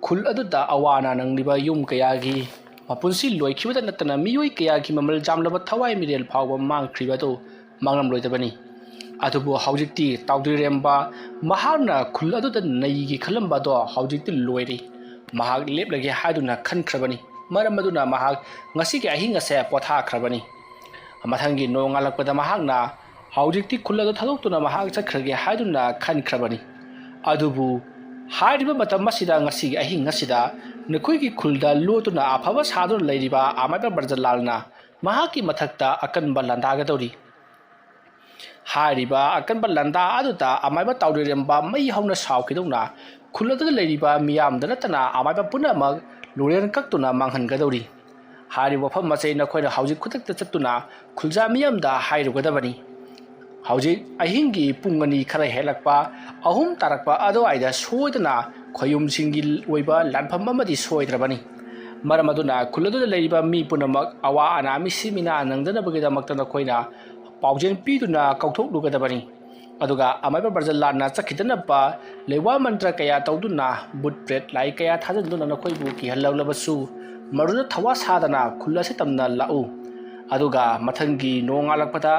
ꯈꯨꯜ ꯑꯗꯨꯗ ꯑꯋꯥ ꯑꯅꯥ ꯅꯪꯂꯤꯕ ꯌꯨꯝ ꯀꯌꯥꯒꯤ ꯃꯄꯨꯟꯁꯤ ꯂꯣꯏꯈꯤꯕꯗ ꯅꯠꯇꯅ ꯃꯤꯑꯣꯏ ꯀꯌꯥꯒꯤ ꯃꯃꯜ ꯌꯥꯝꯂꯕ ꯊꯋꯥꯏ ꯃꯤꯔꯦꯜ ꯐꯥꯎꯕ ꯃꯥꯡꯈ꯭ꯔꯤꯕ ꯑꯗꯨ ꯃꯥꯡꯂꯝꯂꯣꯏꯗꯕꯅꯤ꯫ ꯑꯗꯨꯕꯨ ꯍꯧꯖꯤꯛꯇꯤ ꯇꯥꯎꯗ꯭ꯔꯤꯔꯦꯝꯕ ꯃꯍꯥꯛꯅ ꯈꯨꯜ ꯑꯗꯨꯗ ꯅꯩꯒꯦ ꯈꯜꯂꯝꯕ ꯑꯗꯣ ꯍꯧꯖꯤꯛꯇꯤ ꯂꯣꯏꯔꯦ꯫ ꯃꯍꯥꯛ ꯂꯦꯞꯂꯒꯦ ꯍꯥꯏꯗꯨꯅ ꯈꯟꯈ꯭ꯔꯕꯅꯤ꯫ ꯃꯔꯝ ꯑꯗꯨꯅ ꯃꯍꯥꯛ ꯉꯁꯤꯒꯤ ꯑꯍꯤꯡ ꯑꯁꯦ ꯄꯣꯊꯥꯈ꯭ꯔꯕꯅꯤ꯫ ꯃꯊꯪꯒꯤ ꯅꯣꯡꯉꯥꯜꯂꯛꯄꯗ ꯃꯍꯥꯛꯅ ꯍꯧꯖꯤꯛꯇꯤ ꯈꯨꯜ ꯑꯗꯨ ꯊꯥꯗꯣꯛꯇꯨꯅ ꯃꯍꯥꯛ ꯆꯠꯈ꯭ꯔꯒꯦ ꯍꯥꯏꯗꯨꯅ ꯈꯟꯈ꯭ꯔꯕꯅꯤ꯫ ꯑꯗꯨꯕꯨ ꯍꯥꯏꯔꯤꯕ ꯃꯇꯝ ꯑꯁꯤꯗ, ꯉꯁꯤꯒꯤ ꯑꯍꯤꯡ ꯑꯁꯤꯗ ꯅꯈꯣꯏꯒꯤ ꯈꯨꯜꯗ ꯂꯣꯠꯇꯨꯅ ꯑꯐꯕ ꯁꯥꯗꯨꯅ ꯂꯩꯔꯤꯕ ꯑꯃꯥꯏꯕ ꯕ꯭ꯔꯖꯂꯥꯜꯅ ꯃꯍꯥꯛꯀꯤ ꯃꯊꯛꯇ ꯑꯀꯟꯕ ꯂꯥꯟꯗꯥꯒꯗꯧꯔꯤ꯫ ꯍꯥꯏꯔꯤꯕ ꯑꯀꯟꯕ ꯂꯥꯟꯗꯥ ꯑꯗꯨꯗ ꯑꯃꯥꯏꯕ ꯇꯥꯎꯗ꯭ꯔꯤꯔꯦꯝꯕ ꯃꯩ ꯍꯧꯅ ꯁꯥꯎꯈꯤꯗꯧꯅ ꯈꯨꯜ ꯑꯗꯨꯗ ꯂꯩꯔꯤꯕ ꯃꯤꯌꯥꯝꯗ ꯅꯠꯇꯅ ꯑꯃꯥꯏꯕ ꯄꯨꯝꯅꯃꯛ ꯂꯣꯔꯦꯟ ꯀꯛꯇꯨꯅ ꯃꯥꯡꯍꯟꯒꯗꯧꯔꯤ꯫ ꯍꯥꯏꯔꯤꯕ ꯋꯥꯐꯝ ꯑꯁꯤ ꯅꯈꯣꯏꯅ ꯍꯧꯖꯤꯛ ꯈꯨꯗꯛꯇ ꯆꯠꯇꯨꯅ ꯈꯨꯜꯖꯥ ꯃꯤꯌꯥꯝꯗ ꯍꯥꯏꯔꯨꯒꯗꯕꯅꯤ꯫ ꯍꯧꯖꯤꯛ ꯑꯍꯤꯡꯒꯤ ꯄꯨꯡ ꯑꯅꯤ ꯈꯔ ꯍꯦꯜꯂꯛꯄ, ꯑꯍꯨꯝ ꯇꯥꯔꯛꯄ ꯑꯗꯨꯋꯥꯏꯗ ꯁꯣꯏꯗꯅ ꯈꯣꯌꯨꯝꯁꯤꯡꯒꯤ ꯑꯣꯏꯕ ꯂꯥꯟꯐꯝ ꯑꯃꯗꯤ ꯁꯣꯏꯗ꯭ꯔꯕꯅꯤ꯫ ꯃꯔꯝ ꯑꯗꯨꯅ ꯈꯨꯜ ꯑꯗꯨꯗ ꯂꯩꯔꯤꯕ ꯃꯤ ꯄꯨꯝꯅꯃꯛ ꯑꯋꯥ ꯑꯅꯥ ꯃꯤꯁꯤ ꯃꯤꯅꯥ ꯅꯪꯗꯅꯕꯒꯤꯗꯃꯛꯇ ꯅꯈꯣꯏꯅ ꯄꯥꯎꯖꯦꯜ ꯄꯤꯗꯨꯅ ꯀꯧꯊꯣꯛꯂꯨꯒꯗꯕꯅꯤ꯫ ꯑꯗꯨꯒ ꯑꯃꯥꯏꯕ ꯕ꯭ꯔꯖꯂꯥꯟꯅ ꯆꯠꯈꯤꯗꯅꯕ ꯂꯩꯋꯥ ꯃꯟꯇ꯭ꯔ ꯀꯌꯥ ꯇꯧꯗꯨꯅ, ꯕꯨꯠ ꯄ꯭ꯔꯦꯠ ꯂꯥꯏ ꯀꯌꯥ ꯊꯥꯖꯤꯟꯗꯨꯅ ꯅꯈꯣꯏꯕꯨ ꯀꯤꯍꯜꯂꯛꯂꯕꯁꯨ, ꯃꯗꯨꯗ ꯊꯋꯥ ꯁꯥꯗꯅ ꯈꯨꯜ ꯑꯁꯤ ꯇꯝꯅ ꯂꯥꯛꯎ꯫ ꯑꯗꯨꯒ ꯃꯊꯪꯒꯤ ꯅꯣꯡꯉꯥꯜꯂꯛꯄꯗ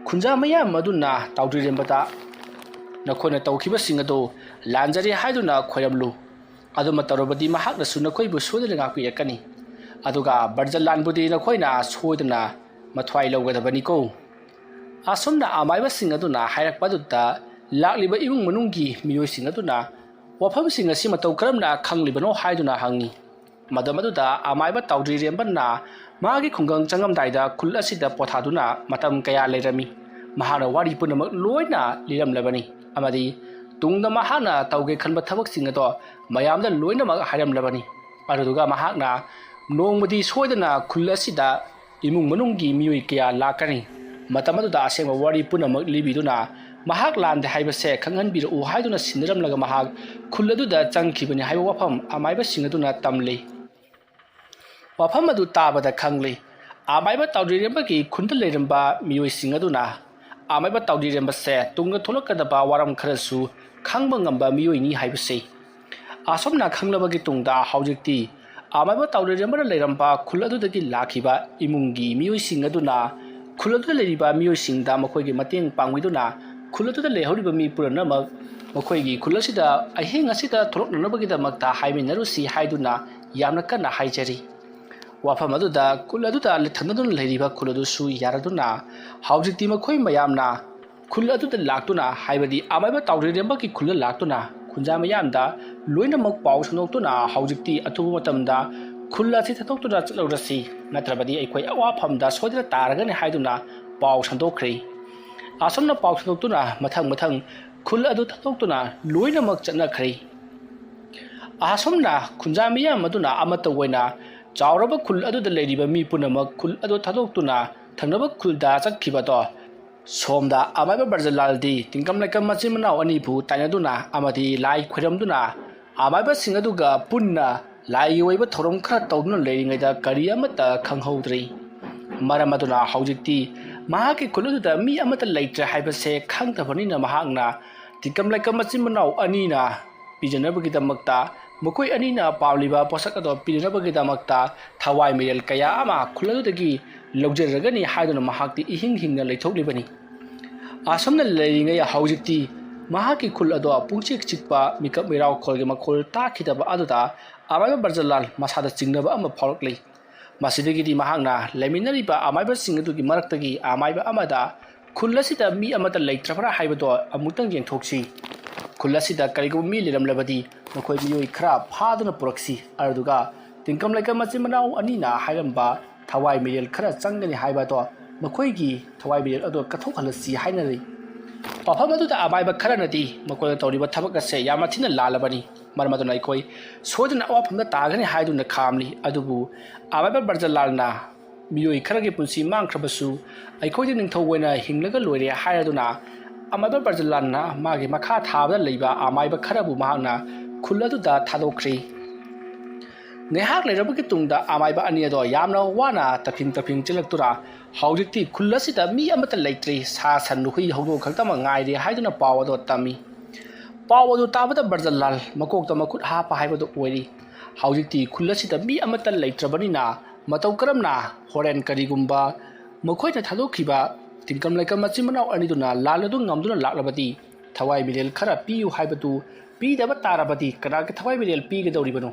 ꯈꯨꯟꯖꯥ ꯃꯌꯥꯝ ꯑꯗꯨꯅ ꯇꯥꯎꯗ꯭ꯔꯤꯔꯦꯝꯕꯗ ꯅꯈꯣꯏꯅ ꯇꯧꯈꯤꯕꯁꯤꯡ ꯑꯗꯨ ꯂꯥꯟꯖꯔꯦ ꯍꯥꯏꯗꯨꯅ ꯈꯣꯏꯔꯝꯂꯨ꯫ ꯑꯗꯨꯃ ꯇꯧꯔꯕꯗꯤ ꯃꯍꯥꯛꯅꯁꯨ ꯅꯈꯣꯏꯕꯨ ꯁꯣꯏꯗꯅ ꯉꯥꯛꯄꯤꯔꯛꯀꯅꯤ꯫ ꯑꯗꯨꯒ ꯕ꯭ꯔꯖꯂꯥꯟꯕꯨꯗꯤ ꯅꯈꯣꯏꯅ ꯁꯣꯏꯗꯅ ꯃꯊ꯭ꯋꯥꯏ ꯂꯧꯒꯗꯕꯅꯤꯀꯣ꯫ ꯑꯁꯨꯝꯅ ꯑꯃꯥꯏꯕꯁꯤꯡ ꯑꯗꯨꯅ ꯍꯥꯏꯔꯛꯄ ꯑꯗꯨꯗ ꯂꯥꯛꯂꯤꯕ ꯏꯃꯨꯡ ꯃꯅꯨꯡꯒꯤ ꯃꯤꯑꯣꯏꯁꯤꯡ ꯑꯗꯨꯅ ꯋꯥꯐꯝꯁꯤꯡ ꯑꯁꯤ ꯃꯇꯧ ꯀꯔꯝꯅ ꯈꯪꯂꯤꯕꯅꯣ ꯍꯥꯏꯗꯨꯅ ꯍꯪꯉꯤ꯫ ꯃꯇꯝ ꯑꯗꯨꯗ ꯑꯃꯥꯏꯕ ꯇꯥꯎꯗ꯭ꯔꯤꯔꯦꯝꯕꯅ ꯃꯥꯒꯤ ꯈꯨꯡꯒꯪ ꯆꯪꯉꯝꯗꯥꯏꯗ ꯈꯨꯜ ꯑꯁꯤꯗ ꯄꯣꯊꯥꯗꯨꯅ ꯃꯇꯝ ꯀꯌꯥ ꯂꯩꯔꯝꯃꯤ꯫ ꯃꯍꯥꯛꯅ ꯋꯥꯔꯤ ꯄꯨꯝꯅꯃꯛ ꯂꯣꯏꯅ ꯂꯤꯔꯝꯂꯕꯅꯤ ꯑꯃꯗꯤ ꯇꯨꯡꯗ ꯃꯍꯥꯛꯅ ꯇꯧꯒꯦ ꯈꯟꯕ ꯊꯕꯛꯁꯤꯡ ꯑꯗꯣ ꯃꯌꯥꯝꯗ ꯂꯣꯏꯅꯃꯛ ꯍꯥꯏꯔꯝꯂꯕꯅꯤ꯫ ꯑꯗꯨꯗꯨꯒ ꯃꯍꯥꯛꯅ ꯅꯣꯡꯃꯗꯤ ꯁꯣꯏꯗꯅ ꯈꯨꯜ ꯑꯁꯤꯗ ꯏꯃꯨꯡ ꯃꯅꯨꯡꯒꯤ ꯃꯤꯑꯣꯏ ꯀꯌꯥ ꯂꯥꯛꯀꯅꯤ꯫ ꯃꯇꯝ ꯑꯗꯨꯗ ꯑꯁꯦꯡꯕ ꯋꯥꯔꯤ ꯄꯨꯝꯅꯃꯛ ꯂꯤꯕꯤꯗꯨꯅ ꯃꯍꯥꯛ ꯂꯥꯟꯗꯦ ꯍꯥꯏꯕꯁꯦ ꯈꯪꯍꯟꯕꯤꯔꯛꯎ ꯍꯥꯏꯗꯨꯅ ꯁꯤꯟꯅꯔꯝꯂꯒ ꯃꯍꯥꯛ ꯈꯨꯜ ꯑꯗꯨꯗ ꯆꯪꯈꯤꯕꯅꯤ ꯍꯥꯏꯕ ꯋꯥꯐꯝ ꯑꯃꯥꯏꯕꯁꯤꯡ ꯑꯗꯨꯅ ꯇꯝꯂꯤ꯫ ꯋꯥꯐꯝ ꯑꯗꯨ ꯇꯥꯕꯗ ꯈꯪꯂꯤ꯫ ꯑꯃꯥꯏꯕ ꯇꯥꯎꯗ꯭ꯔꯤꯔꯦꯝꯕꯒꯤ ꯈꯨꯟꯗ ꯂꯩꯔꯝꯕ ꯃꯤꯑꯣꯏꯁꯤꯡ ꯑꯗꯨꯅ ꯑꯃꯥꯏꯕ ꯇꯥꯎꯗ꯭ꯔꯤꯔꯦꯝꯕꯁꯦ ꯇꯨꯡꯗ ꯊꯣꯛꯂꯛꯀꯗꯕ ꯋꯥꯔꯝ ꯈꯔꯁꯨ ꯈꯪꯕ ꯉꯝꯕ ꯃꯤꯑꯣꯏꯅꯤ ꯍꯥꯏꯕꯁꯤ꯫ ꯑꯁꯨꯝꯅ ꯈꯪꯂꯕꯒꯤ ꯇꯨꯡꯗ ꯍꯧꯖꯤꯛꯇꯤ ꯑꯃꯥꯏꯕ ꯇꯥꯎꯗ꯭ꯔꯤꯔꯦꯝꯕꯅ ꯂꯩꯔꯝꯕ ꯈꯨꯜ ꯑꯗꯨꯗꯒꯤ ꯂꯥꯛꯈꯤꯕ ꯏꯃꯨꯡꯒꯤ ꯃꯤꯑꯣꯏꯁꯤꯡ ꯑꯗꯨꯅ ꯈꯨꯜ ꯑꯗꯨꯗ ꯂꯩꯔꯤꯕ ꯃꯤꯑꯣꯏꯁꯤꯡꯗ ꯃꯈꯣꯏꯒꯤ ꯃꯇꯦꯡ ꯄꯥꯡꯕꯤꯗꯨꯅ ꯈꯨꯜ ꯑꯗꯨꯗ ꯂꯩꯍꯧꯔꯤꯕ ꯃꯤ ꯄꯨꯝꯅꯃꯛ ꯃꯈꯣꯏꯒꯤ ꯈꯨꯜ ꯑꯁꯤꯗ ꯑꯍꯤꯡ ꯑꯁꯤꯗ ꯊꯣꯛꯂꯛꯅꯅꯕꯒꯤꯗꯃꯛꯇ ꯍꯥꯏꯃꯤꯟꯅꯔꯨꯁꯤ ꯍꯥꯏꯗꯨꯅ ꯌꯥꯝꯅ ꯀꯟꯅ ꯍꯥꯏꯖꯔꯤ꯫ ꯋꯥꯐꯝ ꯑꯗꯨꯗ ꯈꯨꯜ ꯑꯗꯨꯗ ꯂꯤꯊꯪꯅꯗꯨꯅ ꯂꯩꯔꯤꯕ ꯈꯨꯜ ꯑꯗꯨꯁꯨ ꯌꯥꯔꯗꯨꯅ ꯍꯧꯖꯤꯛꯇꯤ ꯃꯈꯣꯏ ꯃꯌꯥꯝꯅ ꯈꯨꯜ ꯑꯗꯨꯗ ꯂꯥꯛꯇꯨꯅ, ꯍꯥꯏꯕꯗꯤ ꯑꯃꯥꯏꯕ ꯇꯥꯎꯗ꯭ꯔꯤꯔꯦꯝꯕꯒꯤ ꯈꯨꯜꯗ ꯂꯥꯛꯇꯨꯅ ꯈꯨꯟꯖꯥ ꯃꯤꯌꯥꯝꯗ ꯂꯣꯏꯅꯃꯛ ꯄꯥꯎ ꯁꯟꯗꯣꯛꯇꯨꯅ ꯍꯧꯖꯤꯛꯇꯤ ꯑꯊꯨꯕ ꯃꯇꯝꯗ ꯈꯨꯜ ꯑꯁꯤ ꯊꯥꯗꯣꯛꯇꯨꯅ ꯆꯠꯂꯨꯔꯁꯤ, ꯅꯠꯇ꯭ꯔꯕꯗꯤ ꯑꯩꯈꯣꯏ ꯑꯋꯥꯐꯝꯗ ꯁꯣꯏꯗꯅ ꯇꯥꯔꯒꯅꯤ ꯍꯥꯏꯗꯨꯅ ꯄꯥꯎ ꯁꯟꯗꯣꯛꯈ꯭ꯔꯦ꯫ ꯑꯁꯨꯝꯅ ꯄꯥꯎ ꯁꯟꯗꯣꯛꯇꯨꯅ ꯃꯊꯪ ꯃꯊꯪ ꯈꯨꯜ ꯑꯗꯨ ꯊꯥꯗꯣꯛꯇꯨꯅ ꯂꯣꯏꯅꯃꯛ ꯆꯠꯅꯈ꯭ꯔꯦ꯫ ꯑꯁꯨꯝꯅ ꯈꯨꯟꯖꯥ ꯃꯤꯌꯥꯝ ꯑꯗꯨꯅ ꯑꯃꯠꯇ ꯑꯣꯏꯅ ꯆꯥꯎꯔꯕ ꯈꯨꯜ ꯑꯗꯨꯗ ꯂꯩꯔꯤꯕ ꯃꯤ ꯄꯨꯝꯅꯃꯛ ꯈꯨꯜ ꯑꯗꯨ ꯊꯥꯗꯣꯛꯇꯨꯅ ꯊꯪꯅꯕ ꯈꯨꯜꯗ ꯆꯠꯈꯤꯕꯗꯣ ꯁꯣꯝꯗ ꯑꯃꯥꯏꯕ ꯕ꯭ꯔꯖꯂꯥꯜꯗꯤ ꯇꯤꯡꯀꯝ ꯂꯩꯀꯝ ꯃꯆꯤꯟ ꯃꯅꯥꯎ ꯑꯅꯤꯕꯨ ꯇꯥꯏꯅꯗꯨꯅ ꯑꯃꯗꯤ ꯂꯥꯏ ꯈꯣꯏꯔꯝꯗꯨꯅ ꯑꯃꯥꯏꯕꯁꯤꯡ ꯑꯗꯨꯒ ꯄꯨꯟꯅ ꯂꯥꯏꯒꯤ ꯑꯣꯏꯕ ꯊꯧꯔꯝ ꯈꯔ ꯇꯧꯗꯨꯅ ꯂꯩꯔꯤꯉꯩꯗ ꯀꯔꯤ ꯑꯃꯠꯇ ꯈꯪꯍꯧꯗ꯭ꯔꯤ꯫ ꯃꯔꯝ ꯑꯗꯨꯅ ꯍꯧꯖꯤꯛꯇꯤ ꯃꯍꯥꯛꯀꯤ ꯈꯨꯜ ꯑꯗꯨꯗ ꯃꯤ ꯑꯃꯠꯇ ꯂꯩꯇ꯭ꯔꯦ ꯍꯥꯏꯕꯁꯦ ꯈꯪꯗꯕꯅꯤꯅ ꯃꯍꯥꯛꯅ ꯇꯤꯡꯀꯝ ꯂꯩꯀꯝ ꯃꯆꯤꯟ ꯃꯅꯥꯎ ꯑꯅꯤꯅ ꯄꯤꯖꯅꯕꯒꯤꯗꯃꯛꯇ, ꯃꯈꯣꯏ ꯑꯅꯤꯅ ꯄꯥꯝꯂꯤꯕ ꯄꯣꯠꯁꯛ ꯑꯗꯣ ꯄꯤꯅꯅꯕꯒꯤꯗꯃꯛꯇ ꯊꯋꯥꯏ ꯃꯤꯔꯦꯜ ꯀꯌꯥ ꯑꯃ ꯈꯨꯜ ꯑꯗꯨꯗꯒꯤ ꯂꯧꯖꯔꯒꯅꯤ ꯍꯥꯏꯗꯨꯅ ꯃꯍꯥꯛꯇꯤ ꯏꯍꯤꯡ ꯍꯤꯡꯅ ꯂꯩꯊꯣꯛꯂꯤꯕꯅꯤ꯫ ꯑꯁꯨꯝꯅ ꯂꯩꯔꯤꯉꯩ ꯍꯧꯖꯤꯛꯇꯤ ꯃꯍꯥꯛꯀꯤ ꯈꯨꯜ ꯑꯗꯣ ꯄꯨꯡꯆꯤꯛ ꯆꯤꯛꯄ ꯃꯤꯀꯞ ꯃꯤꯔꯥꯎꯈꯣꯜꯒꯤ ꯃꯈꯣꯜ ꯇꯥꯈꯤꯗꯕ ꯑꯗꯨꯗ ꯑꯃꯥꯏꯕ ꯕ꯭ꯔꯖꯂꯥꯜ ꯃꯁꯥꯗ ꯆꯤꯡꯅꯕ ꯑꯃ ꯐꯥꯎꯔꯛꯂꯤ꯫ ꯃꯁꯤꯗꯒꯤꯗꯤ ꯃꯍꯥꯛꯅ ꯂꯩꯃꯤꯟꯅꯔꯤꯕ ꯑꯃꯥꯏꯕꯁꯤꯡ ꯑꯗꯨꯒꯤ ꯃꯔꯛꯇꯒꯤ ꯑꯃꯥꯏꯕ ꯑꯃꯗ ꯈꯨꯜ ꯑꯁꯤꯗ ꯃꯤ ꯑꯃꯠꯇ ꯂꯩꯇ꯭ꯔꯕ꯭ꯔꯥ ꯍꯥꯏꯕꯗꯣ ꯑꯃꯨꯛꯇꯪ ꯌꯦꯡꯊꯣꯛꯁꯤ꯫ ꯈꯨꯜ ꯑꯁꯤꯗ ꯀꯔꯤꯒꯨꯝꯕ ꯃꯤ ꯂꯩꯔꯝꯂꯕꯗꯤ ꯃꯈꯣꯏ ꯃꯤꯑꯣꯏ ꯈꯔ ꯐꯥꯗꯨꯅ ꯄꯨꯔꯛꯁꯤ, ꯑꯗꯨꯒ ꯇꯤꯡꯀꯝ ꯂꯩꯀꯝ ꯃꯆꯤꯟ ꯃꯅꯥꯎ ꯑꯅꯤꯅ ꯍꯥꯏꯔꯝꯕ ꯊꯋꯥꯏ ꯃꯤꯔꯦꯜ ꯈꯔ ꯆꯪꯒꯅꯤ ꯍꯥꯏꯕ ꯑꯗꯣ ꯃꯈꯣꯏꯒꯤ ꯊꯋꯥꯏ ꯃꯤꯔꯦꯜ ꯑꯗꯨ ꯀꯠꯊꯣꯛꯍꯜꯂꯁꯤ ꯍꯥꯏꯅꯔꯤ꯫ ꯃꯐꯝ ꯑꯗꯨꯗ ꯑꯃꯥꯏꯕ ꯈꯔꯅꯗꯤ ꯃꯈꯣꯏꯅ ꯇꯧꯔꯤꯕ ꯊꯕꯛ ꯑꯁꯦ ꯌꯥꯝꯅ ꯊꯤꯅ ꯂꯥꯜꯂꯕꯅꯤ, ꯃꯔꯝ ꯑꯗꯨꯅ ꯑꯩꯈꯣꯏ ꯁꯣꯏꯗꯅ ꯑꯋꯥꯐꯝꯗ ꯇꯥꯒꯅꯤ ꯍꯥꯏꯗꯨꯅ ꯈꯥꯝꯂꯤ꯫ ꯑꯗꯨꯕꯨ ꯑꯃꯥꯏꯕ ꯕ꯭ꯔꯖꯂꯥꯜꯅ ꯃꯤꯑꯣꯏ ꯈꯔꯒꯤ ꯄꯨꯟꯁꯤ ꯃꯥꯡꯈ꯭ꯔꯕꯁꯨ ꯑꯩꯈꯣꯏꯗꯤ ꯅꯤꯡꯊꯧ ꯑꯣꯏꯅ ꯍꯤꯡꯂꯒ ꯂꯣꯏꯔꯦ ꯍꯥꯏꯔꯗꯨꯅ ꯑꯃꯥꯏꯕ ꯕ꯭ꯔꯖꯂꯥꯜꯅ ꯃꯥꯒꯤ ꯃꯈꯥ ꯊꯥꯕꯗ ꯂꯩꯕ ꯑꯃꯥꯏꯕ ꯈꯔꯕꯨ ꯃꯍꯥꯛꯅ ꯈꯨꯜ ꯑꯗꯨꯗ ꯊꯥꯗꯣꯛꯈ꯭ꯔꯤ꯫ ꯉꯥꯏꯍꯥꯛ ꯂꯩꯔꯕꯒꯤ ꯇꯨꯡꯗ ꯑꯃꯥꯏꯕ ꯑꯅꯤ ꯑꯗꯣ ꯌꯥꯝꯅ ꯋꯥꯅ ꯇꯞꯐꯤꯡ ꯇꯞꯐꯤꯡ ꯆꯦꯜꯂꯛꯇꯨꯅ ꯍꯧꯖꯤꯛꯇꯤ ꯈꯨꯜ ꯑꯁꯤꯗ ꯃꯤ ꯑꯃꯠꯇ ꯂꯩꯇ꯭ꯔꯦ, ꯁꯥ ꯁꯟ ꯍꯨꯏ ꯍꯧꯗꯣꯡ ꯈꯛꯇꯃꯛ ꯉꯥꯏꯔꯦ ꯍꯥꯏꯗꯨꯅ ꯄꯥꯎ ꯑꯗꯣ ꯇꯝꯃꯤ꯫ ꯄꯥꯎ ꯑꯗꯨ ꯇꯥꯕꯗ ꯕ꯭ꯔꯖꯂꯥꯜ ꯃꯀꯣꯛꯇ ꯃꯈꯨꯠ ꯍꯥꯞꯄ ꯍꯥꯏꯕꯗꯨ ꯑꯣꯏꯔꯤ꯫ ꯍꯧꯖꯤꯛꯇꯤ ꯈꯨꯜ ꯑꯁꯤꯗ ꯃꯤ ꯑꯃꯠꯇ ꯂꯩꯇ꯭ꯔꯕꯅꯤꯅ ꯃꯇꯧ ꯀꯔꯝꯅ ꯍꯣꯔꯦꯟ ꯀꯔꯤꯒꯨꯝꯕ ꯃꯈꯣꯏꯅ ꯊꯥꯗꯣꯛꯈꯤꯕ ꯇꯤꯡꯀꯝ ꯂꯩꯀꯝ ꯃꯆꯤꯟ ꯃꯅꯥꯎ ꯑꯅꯤꯗꯨꯅ ꯂꯥꯟ ꯑꯗꯨ ꯉꯝꯗꯨꯅ ꯂꯥꯛꯂꯕꯗꯤ ꯊꯋꯥꯏ ꯃꯤꯔꯦꯜ ꯈꯔ ꯄꯤꯌꯨ ꯍꯥꯏꯕꯗꯨ ꯄꯤꯗꯕ ꯇꯥꯔꯕꯗꯤ ꯀꯅꯥꯒꯤ ꯊꯋꯥꯏ ꯃꯤꯔꯦꯜ ꯄꯤꯒꯗꯧꯔꯤꯕꯅꯣ?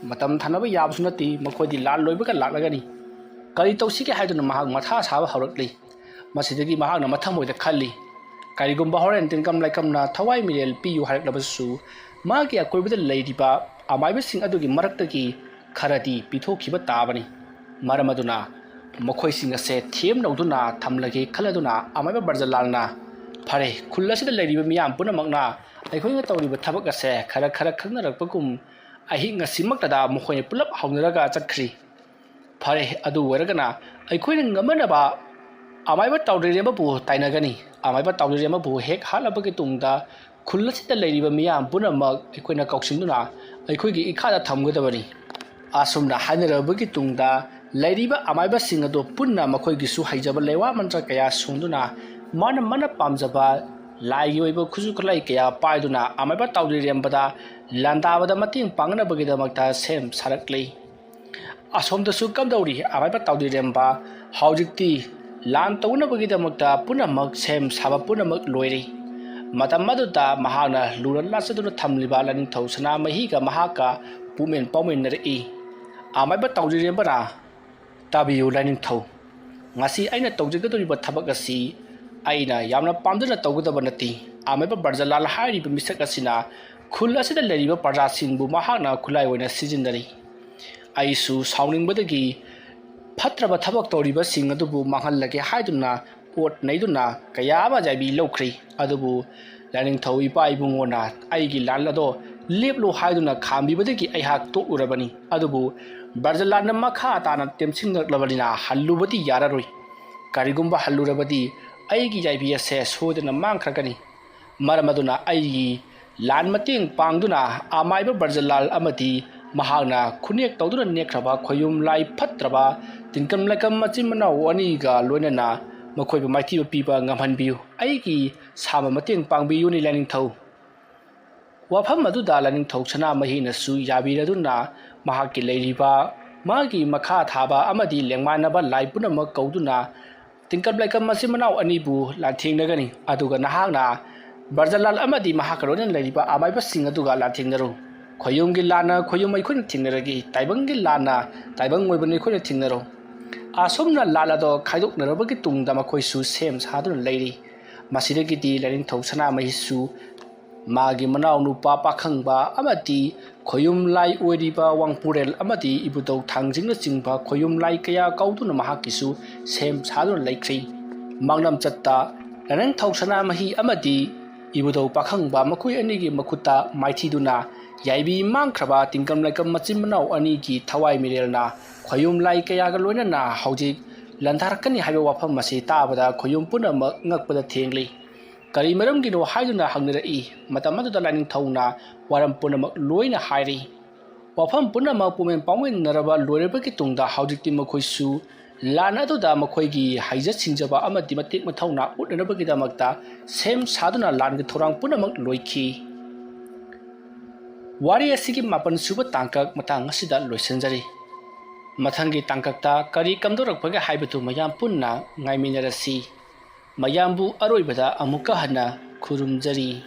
ꯃꯇꯝ ꯊꯥꯅꯕ ꯌꯥꯕꯁꯨ ꯅꯠꯇꯦ, ꯃꯈꯣꯏꯗꯤ ꯂꯥꯟ ꯂꯣꯏꯕꯒ ꯂꯥꯛꯂꯒꯅꯤ꯫ ꯀꯔꯤ ꯇꯧꯁꯤꯒꯦ ꯍꯥꯏꯗꯨꯅ ꯃꯍꯥꯛ ꯃꯊꯥ ꯁꯥꯕ ꯍꯧꯔꯛꯂꯤ꯫ ꯃꯁꯤꯗꯒꯤ ꯃꯍꯥꯛꯅ ꯃꯊꯃꯣꯏꯗ ꯈꯜꯂꯤ, ꯀꯔꯤꯒꯨꯝꯕ ꯍꯣꯔꯦꯟ ꯇꯤꯡꯀꯝ ꯂꯩꯀꯝꯅ ꯊꯋꯥꯏ ꯃꯤꯔꯦꯜ ꯄꯤꯌꯨ ꯍꯥꯏꯔꯛꯂꯕꯁꯨ ꯃꯥꯒꯤ ꯑꯀꯣꯏꯕꯗ ꯂꯩꯔꯤꯕ ꯑꯃꯥꯏꯕꯁꯤꯡ ꯑꯗꯨꯒꯤ ꯃꯔꯛꯇꯒꯤ ꯈꯔꯗꯤ ꯄꯤꯊꯣꯛꯈꯤꯕ ꯇꯥꯕꯅꯤ꯫ ꯃꯔꯝ ꯑꯗꯨꯅ ꯃꯈꯣꯏꯁꯤꯡ ꯑꯁꯦ ꯊꯦꯝꯅꯧꯗꯨꯅ ꯊꯝꯂꯒꯦ ꯈꯜꯂꯗꯨꯅ ꯑꯃꯥꯏꯕ ꯕ꯭ꯔꯖꯂꯥꯜꯅ, ꯐꯔꯦ, ꯈꯨꯜ ꯑꯁꯤꯗ ꯂꯩꯔꯤꯕ ꯃꯤꯌꯥꯝ ꯄꯨꯝꯅꯃꯛꯅ ꯑꯩꯈꯣꯏꯅ ꯇꯧꯔꯤꯕ ꯊꯕꯛ ꯑꯁꯦ ꯈꯔ ꯈꯔ ꯈꯪꯅꯔꯛꯄꯒꯨꯝ ꯑꯍꯤꯡ ꯑꯁꯤꯃꯛꯇꯗ ꯃꯈꯣꯏꯅ ꯄꯨꯂꯞ ꯍꯧꯅꯔꯒ ꯆꯠꯈ꯭ꯔꯤ꯫ ꯐꯔꯦ, ꯑꯗꯨ ꯑꯣꯏꯔꯒꯅ ꯑꯩꯈꯣꯏꯅ ꯉꯝꯅꯅꯕ ꯑꯃꯥꯏꯕ ꯇꯥꯎꯗ꯭ꯔꯤꯔꯦꯝꯕꯕꯨ ꯇꯥꯏꯅꯒꯅꯤ꯫ ꯑꯃꯥꯏꯕ ꯇꯥꯎꯗ꯭ꯔꯤꯔꯦꯝꯕꯕꯨ ꯍꯦꯛ ꯍꯥꯠꯂꯕꯒꯤ ꯇꯨꯡꯗ ꯈꯨꯜ ꯑꯁꯤꯗ ꯂꯩꯔꯤꯕ ꯃꯤꯌꯥꯝ ꯄꯨꯝꯅꯃꯛ ꯑꯩꯈꯣꯏꯅ ꯀꯧꯁꯤꯟꯗꯨꯅ ꯑꯩꯈꯣꯏꯒꯤ ꯏꯈꯥꯗ ꯊꯝꯒꯗꯕꯅꯤ꯫ ꯑꯁꯨꯝꯅ ꯍꯥꯏꯅꯔꯕꯒꯤ ꯇꯨꯡꯗ ꯂꯩꯔꯤꯕ ꯑꯃꯥꯏꯕꯁꯤꯡ ꯑꯗꯨ ꯄꯨꯟꯅ ꯃꯈꯣꯏꯒꯤꯁꯨ ꯍꯩꯖꯕ ꯂꯩꯋꯥ ꯃꯟꯇ꯭ꯔ ꯀꯌꯥ ꯁꯣꯟꯗꯨꯅ ꯃꯥꯅ ꯃꯥꯅ ꯄꯥꯝꯖꯕ ꯂꯥꯏꯒꯤ ꯑꯣꯏꯕ ꯈꯨꯠꯁꯨ ꯈꯨꯠꯂꯥꯏ ꯀꯌꯥ ꯄꯥꯏꯗꯨꯅ ꯑꯃꯥꯏꯕ ꯇꯥꯎꯗ꯭ꯔꯤꯔꯦꯝꯕꯗ ꯂꯥꯟꯗꯥꯕꯗ ꯃꯇꯦꯡ ꯄꯥꯡꯅꯕꯒꯤꯗꯃꯛꯇ ꯁꯦꯝ ꯁꯥꯔꯛꯂꯤ꯫ ꯑꯁꯣꯝꯗꯁꯨ ꯀꯝꯗꯧꯔꯤ ꯑꯃꯥꯏꯕ ꯇꯥꯎꯗ꯭ꯔꯤꯔꯦꯝꯕ? ꯍꯧꯖꯤꯛꯇꯤ ꯂꯥꯟ ꯇꯧꯅꯕꯒꯤꯗꯃꯛꯇ ꯄꯨꯝꯅꯃꯛ ꯁꯦꯝ ꯁꯥꯕ ꯄꯨꯝꯅꯃꯛ ꯂꯣꯏꯔꯦ꯫ ꯃꯇꯝ ꯑꯗꯨꯗ ꯃꯍꯥꯛꯅ ꯂꯨꯅ ꯂꯥꯠꯆꯗꯨꯅ ꯊꯝꯂꯤꯕ ꯂꯥꯏꯅꯤꯡꯊꯧ ꯁꯅꯥꯃꯍꯤꯒ ꯃꯍꯥꯛꯀ ꯄꯨꯛꯃꯦꯟ ꯄꯥꯎꯃꯦꯟꯅꯔꯛꯏ꯫ ꯑꯃꯥꯏꯕ ꯇꯥꯎꯗ꯭ꯔꯤꯔꯦꯝꯕꯅ, "ꯇꯥꯕꯤꯌꯨ ꯂꯥꯏꯅꯤꯡꯊꯧ, ꯉꯁꯤ ꯑꯩꯅ ꯇꯧꯖꯒꯗꯧꯔꯤꯕ ꯊꯕꯛ ꯑꯁꯤ ꯑꯩꯅ ꯌꯥꯝꯅ ꯄꯥꯝꯖꯅ ꯇꯧꯒꯗꯕ ꯅꯠꯇꯦ꯫ ꯑꯃꯥꯏꯕ ꯕ꯭ꯔꯖꯂꯥꯜ ꯍꯥꯏꯔꯤꯕ ꯃꯤꯁꯛ ꯑꯁꯤꯅ ꯈꯨꯜ ꯑꯁꯤꯗ ꯂꯩꯔꯤꯕ ꯄ꯭ꯔꯖꯥꯁꯤꯡꯕꯨ ꯃꯍꯥꯛꯅ ꯈꯨꯠꯂꯥꯏ ꯑꯣꯏꯅ ꯁꯤꯖꯤꯟꯅꯔꯤ꯫ ꯑꯩꯁꯨ ꯁꯥꯎꯅꯤꯡꯕꯗꯒꯤ ꯐꯠꯇ꯭ꯔꯕ ꯊꯕꯛ ꯇꯧꯔꯤꯕꯁꯤꯡ ꯑꯗꯨꯕꯨ ꯃꯥꯡꯍꯜꯂꯒꯦ ꯍꯥꯏꯗꯨꯅ ꯑꯣꯠ ꯅꯩꯗꯨꯅ ꯀꯌꯥ ꯑꯃ ꯌꯥꯏꯕꯤ ꯂꯧꯈ꯭ꯔꯤ꯫ ꯑꯗꯨꯕꯨ ꯂꯥꯏꯅꯤꯡꯊꯧ ꯏꯄꯥ ꯏꯕꯨꯡꯉꯣꯅ ꯑꯩꯒꯤ ꯂꯥꯟ ꯑꯗꯣ ꯂꯦꯞꯂꯣ ꯍꯥꯏꯗꯨꯅ ꯈꯥꯝꯕꯤꯕꯗꯒꯤ ꯑꯩꯍꯥꯛ ꯇꯣꯛꯂꯨꯔꯕꯅꯤ꯫ ꯑꯗꯨꯕꯨ ꯕ꯭ꯔꯖꯂꯥꯜꯅ ꯃꯈꯥ ꯇꯥꯅ ꯇꯦꯝꯁꯤꯟꯂꯛꯂꯕꯅꯤꯅ ꯍꯜꯂꯨꯕꯗꯤ ꯌꯥꯔꯔꯣꯏ꯫ ꯀꯔꯤꯒꯨꯝꯕ ꯍꯜꯂꯨꯔꯕꯗꯤ ꯑꯩꯒꯤ ꯌꯥꯏꯕꯤ ꯑꯁꯦ ꯁꯣꯏꯗꯅ ꯃꯥꯡꯈ꯭ꯔꯒꯅꯤ꯫ ꯃꯔꯝ ꯑꯗꯨꯅ ꯑꯩꯒꯤ ꯂꯥꯟ ꯃꯇꯦꯡ ꯄꯥꯡꯗꯨꯅ ꯑꯃꯥꯏꯕ ꯕ꯭ꯔꯖꯂꯥꯜ ꯑꯃꯗꯤ ꯃꯍꯥꯛꯅ ꯈꯨꯅꯦꯛ ꯇꯧꯗꯨꯅ ꯅꯦꯛꯈ꯭ꯔꯕ ꯈꯣꯌꯨꯝ ꯂꯥꯏ ꯐꯠꯇ꯭ꯔꯕ ꯇꯤꯟꯀꯝ ꯂꯥꯏꯀꯝ ꯃꯆꯤꯟ ꯃꯅꯥꯎ ꯑꯅꯤꯒ ꯂꯣꯏꯅꯅ ꯃꯈꯣꯏꯕꯨ ꯃꯥꯏꯊꯤꯕ ꯄꯤꯕ ꯉꯝꯍꯟꯕꯤꯌꯨ꯫ ꯑꯩꯒꯤ ꯁꯥꯕ ꯃꯇꯦꯡ ꯄꯥꯡꯕꯤꯌꯨꯅꯤ ꯂꯥꯏꯅꯤꯡꯊꯧ꯫" ꯋꯥꯐꯝ ꯑꯗꯨꯗ ꯂꯥꯏꯅꯤꯡꯊꯧ ꯁꯅꯥꯃꯍꯤꯅꯁꯨ ꯌꯥꯕꯤꯔꯗꯨꯅ ꯃꯍꯥꯛꯀꯤ ꯂꯩꯔꯤꯕ ꯃꯥꯒꯤ ꯃꯈꯥ ꯊꯥꯕ ꯑꯃꯗꯤ ꯂꯦꯡꯃꯥꯟꯅꯕ ꯂꯥꯏ ꯄꯨꯝꯅꯃꯛ ꯀꯧꯗꯨꯅ ꯇꯤꯟꯀꯝ ꯂꯥꯏꯀꯝ ꯃꯆꯤꯟ ꯃꯅꯥꯎ ꯑꯅꯤꯕꯨ ꯂꯥꯟꯊꯦꯡꯅꯒꯅꯤ꯫ ꯑꯗꯨꯒ ꯅꯍꯥꯛꯅ ꯕ꯭ꯔꯖꯂꯥꯜ ꯑꯃꯗꯤ ꯃꯍꯥꯛꯀ ꯂꯣꯏꯅꯅ ꯂꯩꯔꯤꯕ ꯑꯃꯥꯏꯕꯁꯤꯡ ꯑꯗꯨꯒ ꯂꯥꯟꯊꯦꯡꯅꯔꯨ꯫ ꯈꯣꯌꯨꯝꯒꯤ ꯂꯥꯟꯅ ꯈꯣꯌꯨꯝ ꯑꯩꯈꯣꯏꯅ ꯊꯦꯡꯅꯔꯒꯦ, ꯇꯥꯏꯕꯪꯒꯤ ꯂꯥꯟꯅ ꯇꯥꯏꯕꯪ ꯑꯣꯏꯕꯅ ꯑꯩꯈꯣꯏꯅ ꯊꯦꯡꯅꯔꯣ꯫ ꯑꯁꯨꯝꯅ ꯂꯥꯟ ꯑꯗꯣ ꯈꯥꯏꯗꯣꯛꯅꯔꯕꯒꯤ ꯇꯨꯡꯗ ꯃꯈꯣꯏꯁꯨ ꯁꯦꯝ ꯁꯥꯗꯨꯅ ꯂꯩꯔꯤ꯫ ꯃꯁꯤꯗꯒꯤꯗꯤ ꯂꯥꯏꯅꯤꯡꯊꯧ ꯁꯅꯥꯃꯍꯤꯁꯨ ꯃꯥꯒꯤ ꯃꯅꯥꯎꯅꯨꯄꯥ ꯄꯥꯈꯪꯕ ꯑꯃꯗꯤ ꯈꯣꯌꯨꯝ ꯂꯥꯏ ꯑꯣꯏꯔꯤꯕ ꯋꯥꯡꯄꯨꯔꯦꯜ ꯑꯃꯗꯤ ꯏꯕꯨꯙꯧ ꯊꯥꯡꯖꯤꯡꯅꯆꯤꯡꯕ ꯈꯣꯌꯨꯝ ꯂꯥꯏ ꯀꯌꯥ ꯀꯧꯗꯨꯅ ꯃꯍꯥꯛꯀꯤꯁꯨ ꯁꯦꯝ ꯁꯥꯗꯨꯅ ꯂꯩꯈ꯭ꯔꯤ꯫ ꯃꯥꯡꯂꯝꯆꯠꯇ ꯂꯥꯏꯅꯤꯡꯊꯧ ꯁꯅꯥꯃꯍꯤ ꯑꯃꯗꯤ ꯏꯕꯨꯙꯧ ꯄꯥꯈꯪꯕ ꯃꯈꯣꯏ ꯑꯅꯤꯒꯤ ꯃꯈꯨꯠꯇ ꯃꯥꯏꯊꯤꯗꯨꯅ ꯌꯥꯏꯕꯤ ꯃꯥꯡꯈ꯭ꯔꯕ ꯇꯤꯡꯀꯝ ꯂꯥꯏꯀꯝ ꯃꯆꯤꯟ ꯃꯅꯥꯎ ꯑꯅꯤꯒꯤ ꯊꯋꯥꯏ ꯃꯤꯔꯦꯜꯅ ꯈꯣꯌꯨꯝ ꯂꯥꯏ ꯀꯌꯥꯒ ꯂꯣꯏꯅꯅ ꯍꯧꯖꯤꯛ ꯂꯥꯟꯗꯥꯔꯛꯀꯅꯤ ꯍꯥꯏꯕ ꯋꯥꯐꯝ ꯑꯁꯤ ꯇꯥꯕꯗ ꯈꯣꯌꯨꯝ ꯄꯨꯝꯅꯃꯛ ꯉꯛꯄꯗ ꯊꯦꯡꯂꯤ꯫ ꯀꯔꯤ ꯃꯔꯝꯒꯤꯅꯣ ꯍꯥꯏꯗꯨꯅ ꯍꯪꯅꯔꯛꯏ꯫ ꯃꯇꯝ ꯑꯗꯨꯗ ꯂꯥꯏꯅꯤꯡꯊꯧꯅ ꯋꯥꯔꯝ ꯄꯨꯝꯅꯃꯛ ꯂꯣꯏꯅ ꯍꯥꯏꯔꯤ꯫ ꯋꯥꯐꯝ ꯄꯨꯝꯅꯃꯛ ꯄꯨꯝꯃꯦꯟ ꯄꯥꯎꯃꯦꯟꯅꯔꯕ ꯂꯣꯏꯔꯕꯒꯤ ꯇꯨꯡꯗ ꯍꯧꯖꯤꯛꯇꯤ ꯃꯈꯣꯏꯁꯨ ꯂꯥꯟ ꯑꯗꯨꯗ ꯃꯈꯣꯏꯒꯤ ꯍꯩꯖ ꯁꯤꯡꯖꯕ ꯑꯃꯗꯤ ꯃꯇꯤꯛ ꯃꯊꯧꯅꯥ ꯎꯠꯅꯅꯕꯒꯤꯗꯃꯛꯇ ꯁꯦꯝ ꯁꯥꯗꯨꯅ ꯂꯥꯟꯒꯤ ꯊꯧꯔꯥꯡ ꯄꯨꯝꯅꯃꯛ ꯂꯣꯏꯈꯤ꯫ ꯋꯥꯔꯤ ꯑꯁꯤꯒꯤ ꯃꯥꯄꯟ ꯁꯨꯕ ꯇꯥꯡꯀꯛ ꯃꯇꯥꯡ ꯑꯁꯤꯗ ꯂꯣꯏꯁꯤꯟꯖꯔꯤ꯫ ꯃꯊꯪꯒꯤ ꯇꯥꯡꯀꯛꯇ ꯀꯔꯤ ꯀꯝꯗꯧꯔꯛꯄꯒꯦ ꯍꯥꯏꯕꯗꯨ ꯃꯌꯥꯝ ꯄꯨꯟꯅ ꯉꯥꯏꯃꯤꯟꯅꯔꯁꯤ꯫ ꯃꯌꯥꯝꯕꯨ ꯑꯔꯣꯏꯕꯗ ꯑꯃꯨꯛꯀ ꯍꯟꯅ ꯈꯨꯔꯨꯝꯖꯔꯤ꯫